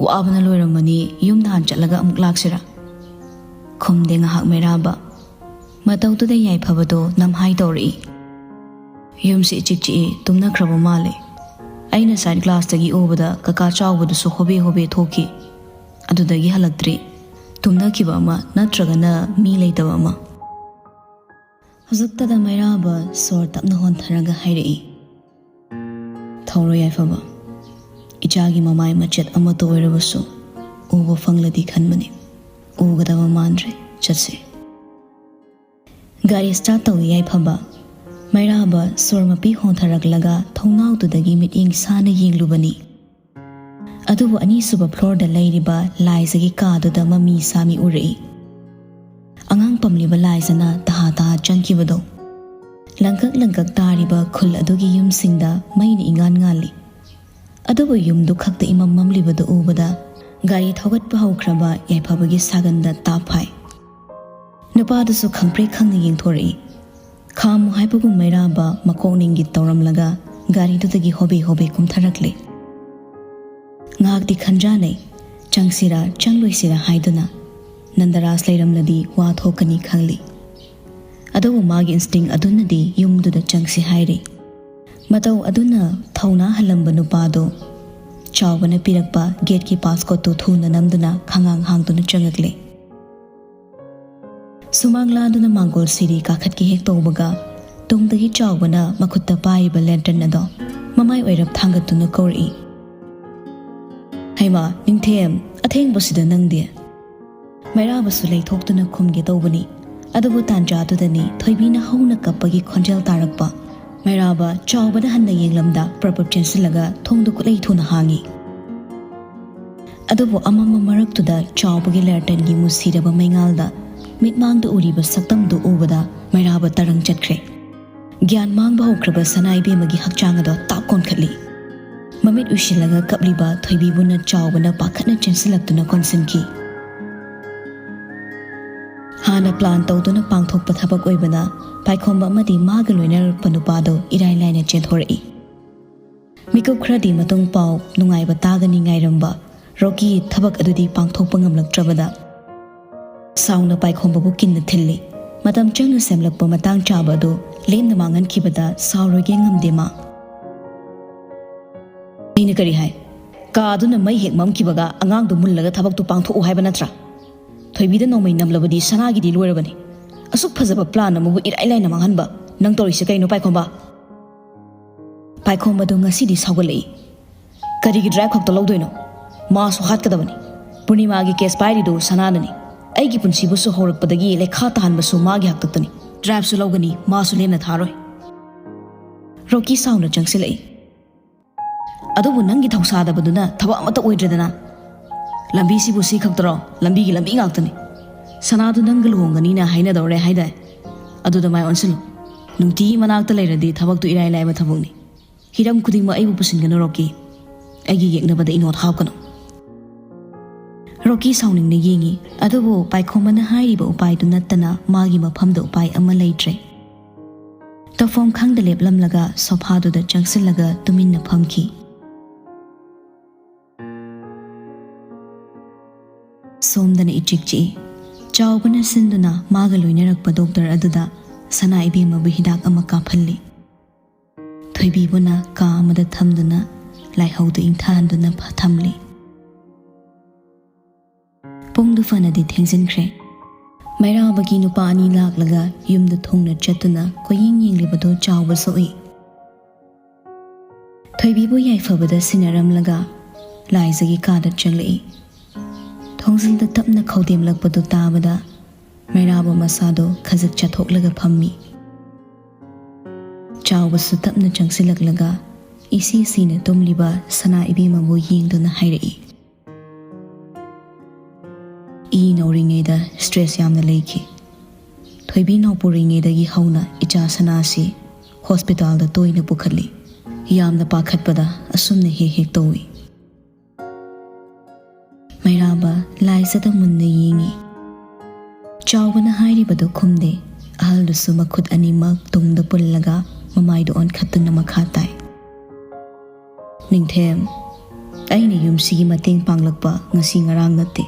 ꯋꯥꯕꯅ ꯂꯣꯏꯔꯝꯃꯅꯤ, ꯌꯨꯝꯗ ꯍꯥꯟ ꯆꯠꯂꯒ ꯑꯃꯨꯛ ꯂꯥꯛꯁꯤꯔꯥ?" ꯈꯨꯝꯗꯦ ꯉꯥꯏꯍꯥꯛ ꯃꯩꯔꯥꯕ꯫ ꯃꯇꯧꯗꯨꯗ ꯌꯥꯏꯐꯕꯗꯣ ꯅꯝꯍꯥꯏ ꯇꯧꯔꯛꯏ꯫ "ꯌꯨꯝꯁꯤ ꯏꯆꯤꯛ ꯆꯤꯛꯏ, ꯇꯨꯝꯅꯈ꯭ꯔꯕ ꯃꯥꯜꯂꯦ꯫ ꯑꯩꯅ ꯁꯥꯏꯠ ꯒ꯭ꯂꯥꯁꯇꯒꯤ ꯎꯕꯗ ꯀꯀꯥ ꯆꯥꯎꯕꯗꯨꯁꯨ ꯍꯣꯕꯦ ꯍꯣꯕꯦ ꯊꯣꯛꯈꯤ꯫ ꯑꯗꯨꯗꯒꯤ ꯍꯜꯂꯛꯇ꯭ꯔꯤ꯫ ꯇꯨꯝꯅꯈꯤꯕ ꯑꯃ ꯅꯠꯇ꯭ꯔꯒꯅ ꯃꯤ ꯂꯩꯇꯕ ꯑꯃ"꯫ ꯍꯧꯖꯤꯛꯇꯗ ꯃꯩꯔꯥꯕ ꯁꯣꯔ ꯇꯞꯅ ꯍꯣꯟꯊꯔꯒ ꯍꯥꯏꯔꯛꯏ, "ꯊꯧꯔꯣ ꯌꯥꯏꯐꯕ, ꯏꯆꯥꯒꯤ ꯃꯃꯥꯏ ꯃꯆꯦꯠ ꯑꯃꯠꯇ ꯑꯣꯏꯔꯕꯁꯨ ꯎꯕ ꯐꯪꯂꯗꯤ ꯈꯟꯕꯅꯤ, ꯎꯒꯗꯕ ꯃꯥꯟꯗ꯭ꯔꯦ, ꯆꯠꯁꯦ"꯫ ꯒꯥꯔꯤ ꯁ꯭ꯇꯥꯔꯠ ꯇꯧꯏ ꯌꯥꯏꯐꯕ꯫ ꯃꯩꯔꯥꯕ ꯁꯣꯔ ꯃꯄꯤ ꯍꯣꯟꯊꯔꯛꯂꯒ ꯊꯣꯡꯅꯥꯎꯗꯨꯗꯒꯤ ꯃꯤꯠꯌꯦꯡ ꯁꯥꯅ ꯌꯦꯡꯂꯨꯕꯅꯤ꯫ ꯑꯗꯨꯕꯨ ꯑꯅꯤꯁꯨꯕ ꯐ꯭ꯂꯣꯔꯗ ꯂꯩꯔꯤꯕ ꯂꯥꯏꯖꯒꯤ ꯀꯥꯗꯨꯗ ꯃꯃꯤ ꯁꯥꯃꯤ ꯎꯔꯛꯏ꯫ ꯑꯉꯥꯡ ꯄꯝꯂꯤꯕ ꯂꯥꯏꯖꯅ ꯇꯍꯥ ꯇꯍꯥ ꯆꯪꯈꯤꯕꯗꯣ꯫ ꯂꯪꯀꯛ ꯂꯪꯀꯛ ꯇꯥꯔꯤꯕ ꯈꯨꯜ ꯑꯗꯨꯒꯤ ꯌꯨꯝꯁꯤꯡꯗ ꯃꯩꯅ ꯏꯉꯥꯟ ꯉꯥꯜꯂꯤ꯫ ꯑꯗꯨꯕꯨ ꯌꯨꯝꯗꯨ ꯈꯛꯇ ꯏꯃꯝ ꯃꯝꯂꯤꯕꯗꯨ ꯎꯕꯗ ꯒꯥꯔꯤ ꯊꯧꯒꯠꯄ ꯍꯧꯈ꯭ꯔꯕ ꯌꯥꯏꯐꯕꯒꯤ ꯁꯥꯒꯟꯗ ꯇꯥꯞ ꯍꯥꯏ꯫ ꯅꯨꯄꯥꯗꯨꯁꯨ ꯈꯪꯄ꯭ꯔꯦꯛ ꯈꯪꯅ ꯌꯦꯡꯊꯣꯔꯛꯏ꯫ ꯈꯥꯝꯃꯨ ꯍꯥꯏꯕꯒꯨꯝ ꯃꯩꯔꯥꯕ ꯃꯀꯣꯛ ꯅꯤꯡꯒꯤ ꯇꯧꯔꯝꯂꯒ ꯒꯥꯔꯤꯗꯨꯗꯒꯤ ꯍꯣꯕꯦ ꯍꯣꯕꯦ ꯀꯨꯝꯊꯔꯛꯂꯦ꯫ ꯉꯥꯏꯍꯥꯛꯇꯤ ꯈꯟꯖꯥꯅꯩ, ꯆꯪꯁꯤꯔꯥ ꯆꯪꯂꯣꯏꯁꯤꯔꯥ ꯍꯥꯏꯗꯨꯅ꯫ ꯅꯟꯗꯔꯥꯖ ꯂꯩꯔꯝꯂꯗꯤ ꯋꯥ ꯊꯣꯛꯀꯅꯤ ꯈꯜꯂꯤ꯫ ꯑꯗꯨꯕꯨ ꯃꯥꯒꯤ ꯏꯟꯁꯇꯤꯡ ꯑꯗꯨꯅꯗꯤ ꯌꯨꯝꯗꯨꯗ ꯆꯪꯁꯤ ꯍꯥꯏꯔꯤ꯫ ꯃꯇꯧ ꯑꯗꯨꯅ ꯊꯧꯅꯥ ꯍꯜꯂꯝꯕ ꯅꯨꯄꯥꯗꯣ ꯆꯥꯎꯕꯅ ꯄꯤꯔꯛꯄ ꯒꯦꯠꯀꯤ ꯄꯥꯁꯀꯣꯠꯇꯨ ꯊꯨꯅ ꯅꯝꯗꯨꯅ ꯈꯉꯥꯡ ꯍꯥꯡꯗꯨꯅ ꯆꯪꯉꯛꯂꯦ꯫ ꯁꯨꯃꯥꯡ ꯂꯥꯟꯗꯨꯅ ꯃꯥꯡꯒꯣꯜ ꯁꯤꯔꯤ ꯀꯥꯈꯠꯀꯦ ꯍꯦꯛ ꯇꯧꯕꯒ, ꯇꯨꯡꯗꯒꯤ ꯆꯥꯎꯕꯅ ꯃꯈꯨꯠꯇ ꯄꯥꯏꯔꯤꯕ ꯂꯦꯟꯇꯔꯟ ꯑꯗꯣ ꯃꯃꯥꯏ ꯑꯣꯏꯔꯞ ꯊꯥꯡꯒꯠꯇꯨꯅ ꯀꯧꯔꯛꯏ, "ꯍꯩꯃꯥ, ꯅꯤꯡꯊꯦꯝ, ꯑꯊꯦꯡꯕꯁꯤꯗ ꯅꯪꯗꯤ?" ꯃꯩꯔꯥꯕꯁꯨ ꯂꯩꯊꯣꯛꯇꯨꯅ ꯈꯨꯝꯒꯦ ꯇꯧꯕꯅꯤ, ꯑꯗꯨꯕꯨ ꯇꯥꯟꯖꯥꯗꯨꯗꯅꯤ ꯊꯣꯏꯕꯤꯅ ꯍꯧꯅ ꯀꯞꯄꯒꯤ ꯈꯣꯟꯖꯦꯜ ꯇꯥꯔꯛꯄ꯫ ꯃꯩꯔꯥꯕ ꯆꯥꯎꯕꯅ ꯍꯟꯅ ꯌꯦꯡꯂꯝꯗ ꯄ꯭ꯔꯞ ꯄ꯭ꯔꯞ ꯆꯦꯟꯁꯤꯜꯂꯒ ꯊꯣꯡꯗꯨ ꯈꯨꯠꯂꯩ ꯊꯨꯅ ꯍꯥꯡꯉꯤ꯫ ꯑꯗꯨꯕꯨ ꯑꯃꯝꯕ ꯃꯔꯛꯇꯨꯗ ꯆꯥꯎꯕꯒꯤ ꯂꯦꯟꯇꯔꯟꯒꯤ ꯃꯨꯁꯤꯔꯕ ꯃꯩꯉꯥꯜꯗ ꯃꯤꯠꯃꯥꯡꯗ ꯎꯔꯤꯕ ꯁꯛꯇꯝꯗꯨ ꯎꯕꯗ ꯃꯩꯔꯥꯕ ꯇꯔꯪ ꯆꯠꯈ꯭ꯔꯦ꯫ ꯒ꯭ꯌꯥꯟ ꯃꯥꯡꯕ ꯍꯧꯈ꯭ꯔꯕ ꯁꯅꯥ ꯏꯕꯦꯝꯃꯒꯤ ꯍꯛꯆꯥꯡ ꯑꯗꯣ ꯇꯥꯞ ꯀꯣꯟꯈꯠꯂꯤ꯫ ꯃꯃꯤꯠ ꯎꯏꯁꯤꯜꯂꯒ ꯀꯞꯂꯤꯕ ꯊꯣꯏꯕꯤꯕꯨꯅ ꯆꯥꯎꯕꯅ ꯄꯥꯈꯠꯅ ꯆꯦꯟꯁꯤꯜꯂꯛꯇꯨꯅ ꯀꯣꯟꯁꯤꯟꯈꯤ꯫ ꯍꯥꯟꯅ ꯄ꯭ꯂꯥꯟ ꯇꯧꯗꯨꯅ ꯄꯥꯡꯊꯣꯛꯄ ꯊꯕꯛ ꯑꯣꯏꯕꯅ ꯄꯥꯏꯈꯣꯝꯕ ꯑꯃꯗꯤ ꯃꯥꯒ ꯂꯣꯏꯅꯔꯛꯄ ꯅꯨꯄꯥꯗꯣ ꯏꯔꯥꯏ ꯂꯥꯏꯅ ꯆꯦꯟꯊꯣꯔꯛꯏ꯫ ꯃꯤꯀꯨꯞ ꯈꯔꯗꯤ ꯃꯇꯨꯡ ꯄꯥꯎ ꯅꯨꯡꯉꯥꯏꯕ ꯇꯥꯒꯅꯤ ꯉꯥꯏꯔꯝꯕ ꯔꯣꯀꯤ ꯊꯕꯛ ꯑꯗꯨꯗꯤ ꯄꯥꯡꯊꯣꯛꯄ ꯉꯝꯂꯛꯇ꯭ꯔꯕꯗ ꯁꯥꯎꯅ ꯄꯥꯏꯈꯣꯝꯕꯕꯨ ꯀꯤꯟꯅ ꯊꯤꯜꯂꯤ꯫ ꯃꯇꯝ ꯆꯪꯅ ꯁꯦꯝꯂꯛꯄ ꯃꯇꯥꯡ ꯆꯥꯕ ꯑꯗꯨ ꯂꯦꯝꯅ ꯃꯥꯡꯍꯟꯈꯤꯕꯗ ꯁꯥꯎꯔꯣꯏꯒꯦ ꯉꯝꯗꯦ ꯃꯥ꯫ "ꯑꯩꯅ ꯀꯔꯤ ꯍꯥꯏ? ꯀꯥꯗꯨꯅ ꯃꯩ ꯍꯦꯛ ꯃꯝꯈꯤꯕꯒ ꯑꯉꯥꯡꯗꯨ ꯃꯨꯜꯂꯒ ꯊꯕꯛꯇꯨ ꯄꯥꯡꯊꯣꯛꯎ ꯍꯥꯏꯕ ꯅꯠꯇ꯭ꯔꯥ? ꯊꯣꯏꯕꯤꯗ ꯅꯣꯡꯃꯩ ꯅꯝꯂꯕꯗꯤ ꯁꯅꯥꯒꯤꯗꯤ ꯂꯣꯏꯔꯕꯅꯤ꯫ ꯑꯁꯨꯛ ꯐꯖꯕ ꯄ꯭ꯂꯥꯟ ꯑꯃꯕꯨ ꯏꯔꯥꯏ ꯂꯥꯏꯅ ꯃꯥꯡꯍꯟꯕ꯫ ꯅꯪ ꯇꯧꯔꯤꯁꯦ ꯀꯩꯅꯣ, ꯄꯥꯏꯈꯣꯝꯕ?" ꯄꯥꯏꯈꯣꯝꯕꯗꯨ ꯉꯁꯤꯗꯤ ꯁꯥꯎꯒꯠꯂꯛꯏ꯫ "ꯀꯔꯤꯒꯤ ꯗ꯭ꯔꯥꯏꯚ ꯈꯛꯇ ꯂꯧꯗꯣꯏꯅꯣ? ꯃꯥꯁꯨ ꯍꯥꯠꯀꯗꯕꯅꯤ꯫ ꯄꯨꯔꯅꯤꯃꯥꯒꯤ ꯀꯦꯁ ꯄꯥꯏꯔꯤꯗꯨ ꯁꯅꯥꯅꯅꯤ꯫ ꯑꯩꯒꯤ ꯄꯨꯟꯁꯤꯕꯨꯁꯨ ꯍꯧꯔꯛꯄꯗꯒꯤ ꯂꯩꯈꯥ ꯇꯥꯍꯟꯕꯁꯨ ꯃꯥꯒꯤ ꯍꯥꯛꯇꯛꯇꯅꯤ꯫ ꯗ꯭ꯔꯥꯏꯚꯁꯨ ꯂꯧꯒꯅꯤ, ꯃꯥꯁꯨ ꯂꯦꯝꯅ ꯊꯥꯔꯣꯏ꯫" ꯔꯣꯀꯤ ꯁꯥꯎꯅ ꯆꯪꯁꯤꯜꯂꯛꯏ꯫ "ꯑꯗꯨꯕꯨ ꯅꯪꯒꯤ ꯊꯧꯁꯥꯗꯕꯗꯨꯅ ꯊꯕꯛ ꯑꯃꯠꯇ ꯑꯣꯏꯗ꯭ꯔꯦꯗꯅ꯫ ꯂꯝꯕꯤꯁꯤꯕꯨ ꯁꯤ ꯈꯛꯇꯔꯣ? ꯂꯝꯕꯤꯒꯤ ꯂꯝꯕꯤ ꯉꯥꯛꯇꯅꯤ꯫ ꯁꯅꯥꯗꯨ ꯅꯪꯒ ꯂꯨꯍꯣꯡꯒꯅꯤꯅ ꯍꯥꯏꯅꯗꯧꯔꯦ ꯍꯥꯏꯗꯥꯏ? ꯑꯗꯨꯗ ꯃꯥꯏ ꯑꯣꯟꯁꯤꯜꯂꯨ꯫ ꯅꯨꯡꯇꯤꯒꯤ ꯃꯅꯥꯛꯇ ꯂꯩꯔꯗꯤ ꯊꯕꯛꯇꯨ ꯏꯔꯥꯏ ꯂꯥꯏꯕ ꯊꯕꯛꯅꯤ꯫ ꯍꯤꯔꯝ ꯈꯨꯗꯤꯡꯃꯛ ꯑꯩꯕꯨ ꯄꯨꯁꯤꯟꯒꯅꯨ, ꯔꯣꯀꯤ꯫ ꯑꯩꯒꯤ ꯌꯦꯛꯅꯕꯗ ꯏꯅꯣꯠ ꯍꯥꯞꯀꯅꯨ꯫" ꯔꯣꯀꯤ ꯁꯥꯎꯅꯤꯡꯅ ꯌꯦꯡꯉꯤ, ꯑꯗꯨꯕꯨ ꯄꯥꯏꯈꯣꯝꯕꯅ ꯍꯥꯏꯔꯤꯕ ꯎꯄꯥꯏꯗꯨ ꯅꯠꯇꯅ ꯃꯥꯒꯤ ꯃꯐꯝꯗ ꯎꯄꯥꯏ ꯑꯃ ꯂꯩꯇ꯭ꯔꯦ꯫ ꯇꯧꯐꯝ ꯈꯪꯗ ꯂꯦꯞꯂꯝꯂꯒ ꯁꯣꯐꯥꯗꯨꯗ ꯆꯪꯁꯤꯜꯂꯒ ꯇꯨꯃꯤꯟꯅ ꯐꯝꯈꯤ꯫ ꯁꯣꯝꯗꯅ ꯏꯆꯤꯛ ꯆꯤꯛꯏ꯫ ꯆꯥꯎꯕꯅ ꯁꯤꯟꯗꯨꯅ ꯃꯥꯒ ꯂꯣꯏꯅꯔꯛꯄ ꯗꯣꯛꯇꯔ ꯑꯗꯨꯗ ꯁꯅꯥ ꯏꯕꯦꯝꯃꯕꯨ ꯍꯤꯗꯥꯛ ꯑꯃ ꯀꯥꯞꯍꯜꯂꯤ꯫ ꯊꯣꯏꯕꯤꯕꯨꯅ ꯀꯥ ꯑꯃꯗ ꯊꯝꯗꯨꯅ ꯂꯥꯏꯍꯧꯗꯨ ꯏꯪꯊꯍꯟꯗꯨꯅ ꯐ- ꯊꯝꯂꯤ꯫ ꯄꯨꯡꯗꯨ ꯐꯅꯗꯤ ꯊꯦꯡꯖꯤꯟꯈ꯭ꯔꯦ꯫ ꯃꯩꯔꯥꯕꯒꯤ ꯅꯨꯄꯥ ꯑꯅꯤ ꯂꯥꯛꯂꯒ ꯌꯨꯝꯗ ꯊꯨꯡꯅ ꯆꯠꯇꯨꯅ ꯀꯣꯏꯌꯦꯡ ꯌꯦꯡꯂꯤꯕꯗꯨ ꯆꯥꯎꯕꯁꯨ ꯎꯏ꯫ ꯊꯣꯏꯕꯤꯕꯨ ꯌꯥꯏꯐꯕꯗ ꯁꯤꯟꯅꯔꯝꯂꯒ ꯂꯥꯏꯖꯒꯤ ꯀꯥꯗ ꯆꯪꯂꯛꯏ꯫ ꯊꯣꯡꯖꯤꯜꯗ ꯇꯞꯅ ꯈꯧꯗꯦꯝꯂꯛꯄꯗꯨ ꯇꯥꯕꯗ ꯃꯩꯔꯥꯕ ꯃꯁꯥꯗꯣ ꯈꯖꯤꯛ ꯆꯥꯊꯣꯛꯂꯒ ꯐꯝꯃꯤ꯫ ꯆꯥꯎꯕꯁꯨ ꯇꯞꯅ ꯆꯪꯁꯤꯜꯂꯛꯂꯒ ꯏꯁꯤ ꯁꯤꯅ ꯇꯨꯝꯂꯤꯕ ꯁꯅꯥ ꯏꯕꯦꯝꯃꯕꯨ ꯌꯦꯡꯗꯨꯅ ꯍꯥꯏꯔꯛꯏ, "ꯏ ꯅꯧꯔꯤꯉꯩꯗ ꯁ꯭ꯇ꯭ꯔꯦꯁ ꯌꯥꯝꯅ ꯂꯩꯈꯤ꯫ ꯊꯣꯏꯕꯤ ꯅꯥꯎꯄꯨꯔꯤꯉꯩꯗꯒꯤ ꯍꯧꯅ ꯏꯆꯥ ꯁꯅꯥꯁꯤ ꯍꯣꯁꯄꯤꯇꯥꯜꯗ ꯇꯣꯏꯅ ꯄꯨꯈꯠꯂꯤ꯫ ꯌꯥꯝꯅ ꯄꯥꯈꯠꯄꯗ ꯑꯁꯨꯝꯅ ꯍꯦꯛ ꯍꯦꯛ ꯇꯧꯏ꯫" ꯃꯩꯔꯥꯕ ꯂꯥꯏꯖꯗ ꯃꯨꯟꯅ ꯌꯦꯡꯉꯤ꯫ ꯆꯥꯎꯕꯅ ꯍꯥꯏꯔꯤꯕꯗꯨ ꯈꯨꯝꯗꯦ꯫ ꯑꯍꯜꯗꯨꯁꯨ ꯃꯈꯨꯠ ꯑꯅꯤꯃꯛ ꯇꯨꯡꯗ ꯄꯨꯜꯂꯒ ꯃꯃꯥꯏꯗꯨ ꯑꯣꯟꯈꯠꯇꯨꯅ ꯃꯈꯥ ꯇꯥꯏ, "ꯅꯤꯡꯊꯦꯝ, ꯑꯩꯅ ꯌꯨꯝꯁꯤꯒꯤ ꯃꯇꯦꯡ ꯄꯥꯡꯂꯛꯄ ꯉꯁꯤ ꯉꯔꯥꯡ ꯅꯠꯇꯦ꯫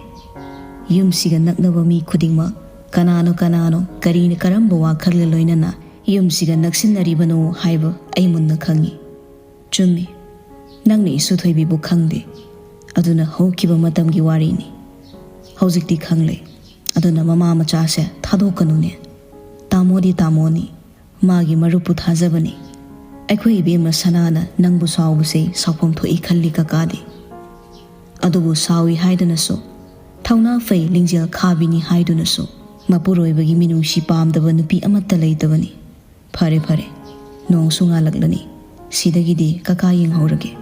ꯌꯨꯝꯁꯤꯒ ꯅꯛꯅꯕ ꯃꯤ ꯈꯨꯗꯤꯡꯃꯛ, ꯀꯅꯥꯅꯣ ꯀꯅꯥꯅꯣ, ꯀꯔꯤꯅ ꯀꯔꯝꯕ ꯋꯥꯈꯜꯒ ꯂꯣꯏꯅꯅ ꯌꯨꯝꯁꯤꯒ ꯅꯛꯁꯤꯟꯅꯔꯤꯕꯅꯣ ꯍꯥꯏꯕ ꯑꯩ ꯃꯨꯟꯅ ꯈꯪꯏ꯫ ꯆꯨꯝꯃꯤ, ꯅꯪꯅ ꯏꯁꯨ ꯊꯣꯏꯕꯤꯕꯨ ꯈꯪꯗꯦ꯫ ꯑꯗꯨꯅ ꯍꯧꯈꯤꯕ ꯃꯇꯝꯒꯤ ꯋꯥꯔꯤꯅꯤ꯫ ꯍꯧꯖꯤꯛꯇꯤ ꯈꯪꯂꯦ꯫ ꯑꯗꯨꯅ ꯃꯃꯥ ꯃꯆꯥꯁꯦ ꯊꯥꯗꯣꯛꯀꯅꯨꯅꯦ꯫ ꯇꯥꯃꯣꯗꯤ ꯇꯥꯃꯣꯅꯤ, ꯃꯥꯒꯤ ꯃꯔꯨꯞꯄꯨ ꯊꯥꯖꯕꯅꯤ꯫ ꯑꯩꯈꯣꯏ ꯏꯕꯦꯝꯃ ꯁꯅꯥꯅ ꯅꯪꯕꯨ ꯁꯥꯎꯕꯁꯦ ꯁꯥꯎꯐꯝ ꯊꯣꯛꯏ ꯈꯜꯂꯤ ꯀꯀꯥꯗꯤ꯫ ꯑꯗꯨꯕꯨ ꯁꯥꯎꯏ ꯍꯥꯏꯗꯨꯅꯁꯨ, ꯊꯧꯅꯥ ꯐꯩ, ꯂꯤꯡꯖꯦꯜ ꯈꯥꯕꯤꯅꯤ ꯍꯥꯏꯗꯨꯅꯁꯨ, ꯃꯄꯨꯔꯣꯏꯕꯒꯤ ꯃꯤꯅꯨꯡꯁꯤ ꯄꯥꯝꯗꯕ ꯅꯨꯄꯤ ꯑꯃꯠꯇ ꯂꯩꯇꯕꯅꯤ꯫ ꯐꯔꯦ, ꯐꯔꯦ, ꯅꯣꯡꯁꯨ ꯉꯥꯜꯂꯛꯂꯅꯤ꯫ ꯁꯤꯗꯒꯤꯗꯤ ꯀꯀꯥ ꯌꯦꯡꯍꯧꯔꯒꯦ꯫"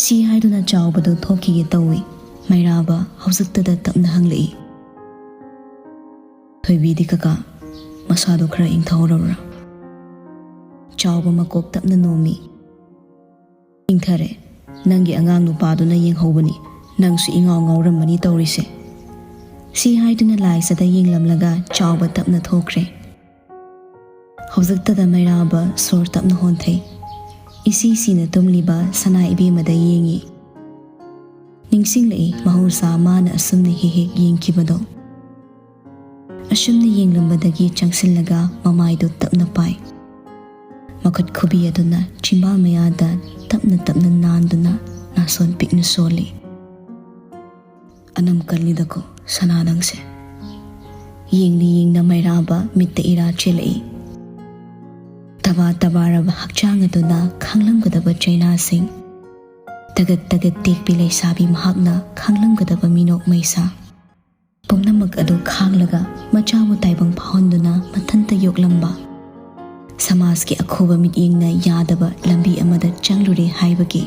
ꯁꯤ ꯍꯥꯏꯗꯨꯅ ꯆꯥꯎꯕꯗꯨ ꯊꯣꯛꯈꯤꯒꯦ ꯇꯧꯏ꯫ ꯃꯩꯔꯥꯕ ꯍꯧꯖꯤꯛꯇꯗ ꯇꯞꯅ ꯍꯪꯂꯛꯏ, "ꯊꯣꯏꯕꯤꯗꯤ ꯀꯀꯥ, ꯃꯁꯥꯗꯣ ꯈꯔ ꯏꯪꯊꯍꯧꯔꯕ꯭ꯔꯥ?" ꯆꯥꯎꯕ ꯃꯀꯣꯛ ꯇꯞꯅ ꯅꯣꯝꯃꯤ꯫ "ꯏꯪꯊꯔꯦ꯫ ꯅꯪꯒꯤ ꯑꯉꯥꯡ ꯅꯨꯄꯥꯗꯨꯅ ꯌꯦꯡꯍꯧꯕꯅꯤ꯫ ꯅꯪꯁꯨ ꯏꯉꯥꯎ ꯉꯥꯎꯔꯝꯃꯅꯤ ꯇꯧꯔꯤꯁꯦ꯫" ꯁꯤ ꯍꯥꯏꯗꯨꯅ ꯂꯥꯏꯖꯗ ꯌꯦꯡꯂꯝꯂꯒ ꯆꯥꯎꯕ ꯇꯞꯅ ꯊꯣꯛꯈ꯭ꯔꯦ꯫ ꯍꯧꯖꯤꯛꯇꯗ ꯃꯩꯔꯥꯕ ꯁꯣꯔ ꯇꯞꯅ ꯍꯣꯟꯊꯩ꯫ ꯏꯁꯤ ꯁꯤꯅ ꯇꯨꯝꯂꯤꯕ ꯁꯅꯥ ꯏꯕꯦꯝꯃꯗ ꯌꯦꯡꯉꯤ꯫ ꯅꯤꯡꯁꯤꯡꯂꯛꯏ ꯃꯍꯧꯁꯥ ꯃꯥꯅ ꯑꯁꯨꯝꯅ ꯍꯦꯛ ꯍꯦꯛ ꯌꯦꯡꯈꯤꯕꯗꯣ꯫ ꯑꯁꯨꯝꯅ ꯌꯦꯡꯂꯝꯕꯗꯒꯤ ꯆꯪꯁꯤꯜꯂꯒ ꯃꯃꯥꯏꯗꯨ ꯇꯞꯅ ꯄꯥꯏ꯫ ꯃꯈꯨꯠ ꯈꯨꯕꯤ ꯑꯗꯨꯅ ꯆꯤꯝꯕꯥꯜ ꯃꯌꯥꯗ ꯇꯞꯅ ꯇꯞꯅ ꯅꯥꯟꯗꯨꯅ ꯅꯥꯁꯣꯟ ꯄꯤꯛꯅ ꯁꯣꯜꯂꯤ꯫ "ꯑꯅꯝ ꯀꯜꯂꯤꯗꯀꯣ ꯁꯅꯥ ꯅꯪꯁꯦ꯫" ꯌꯦꯡꯅ ꯌꯦꯡꯅ ꯃꯩꯔꯥꯕ ꯃꯤꯠꯇ ꯏꯔꯥ ꯆꯦꯜꯂꯛꯏ꯫ ꯇꯕꯥ ꯇꯕꯥꯔꯕ ꯍꯛꯆꯥꯡ ꯑꯗꯨꯅ ꯈꯥꯡꯂꯝꯒꯗꯕ ꯆꯩꯅꯥꯁꯤꯡ, ꯇꯒꯠ ꯇꯒꯠ ꯇꯦꯛꯄꯤ ꯂꯩꯁꯥꯕꯤ ꯃꯍꯥꯛꯅ ꯈꯥꯡꯂꯝꯒꯗꯕ ꯃꯤꯅꯣꯛ ꯃꯩꯁꯥ, ꯄꯨꯝꯅꯃꯛ ꯑꯗꯨ ꯈꯥꯡꯂꯒ ꯃꯆꯥꯕꯨ ꯇꯥꯏꯕꯪ ꯐꯥꯎꯍꯟꯗꯨꯅ ꯃꯊꯟꯇ ꯌꯣꯛꯂꯝꯕ, ꯁꯃꯥꯖꯀꯤ ꯑꯈꯨꯕ ꯃꯤꯠꯌꯦꯡꯅ ꯌꯥꯗꯕ ꯂꯝꯕꯤ ꯑꯃꯗ ꯆꯪꯂꯨꯔꯦ ꯍꯥꯏꯕꯒꯤ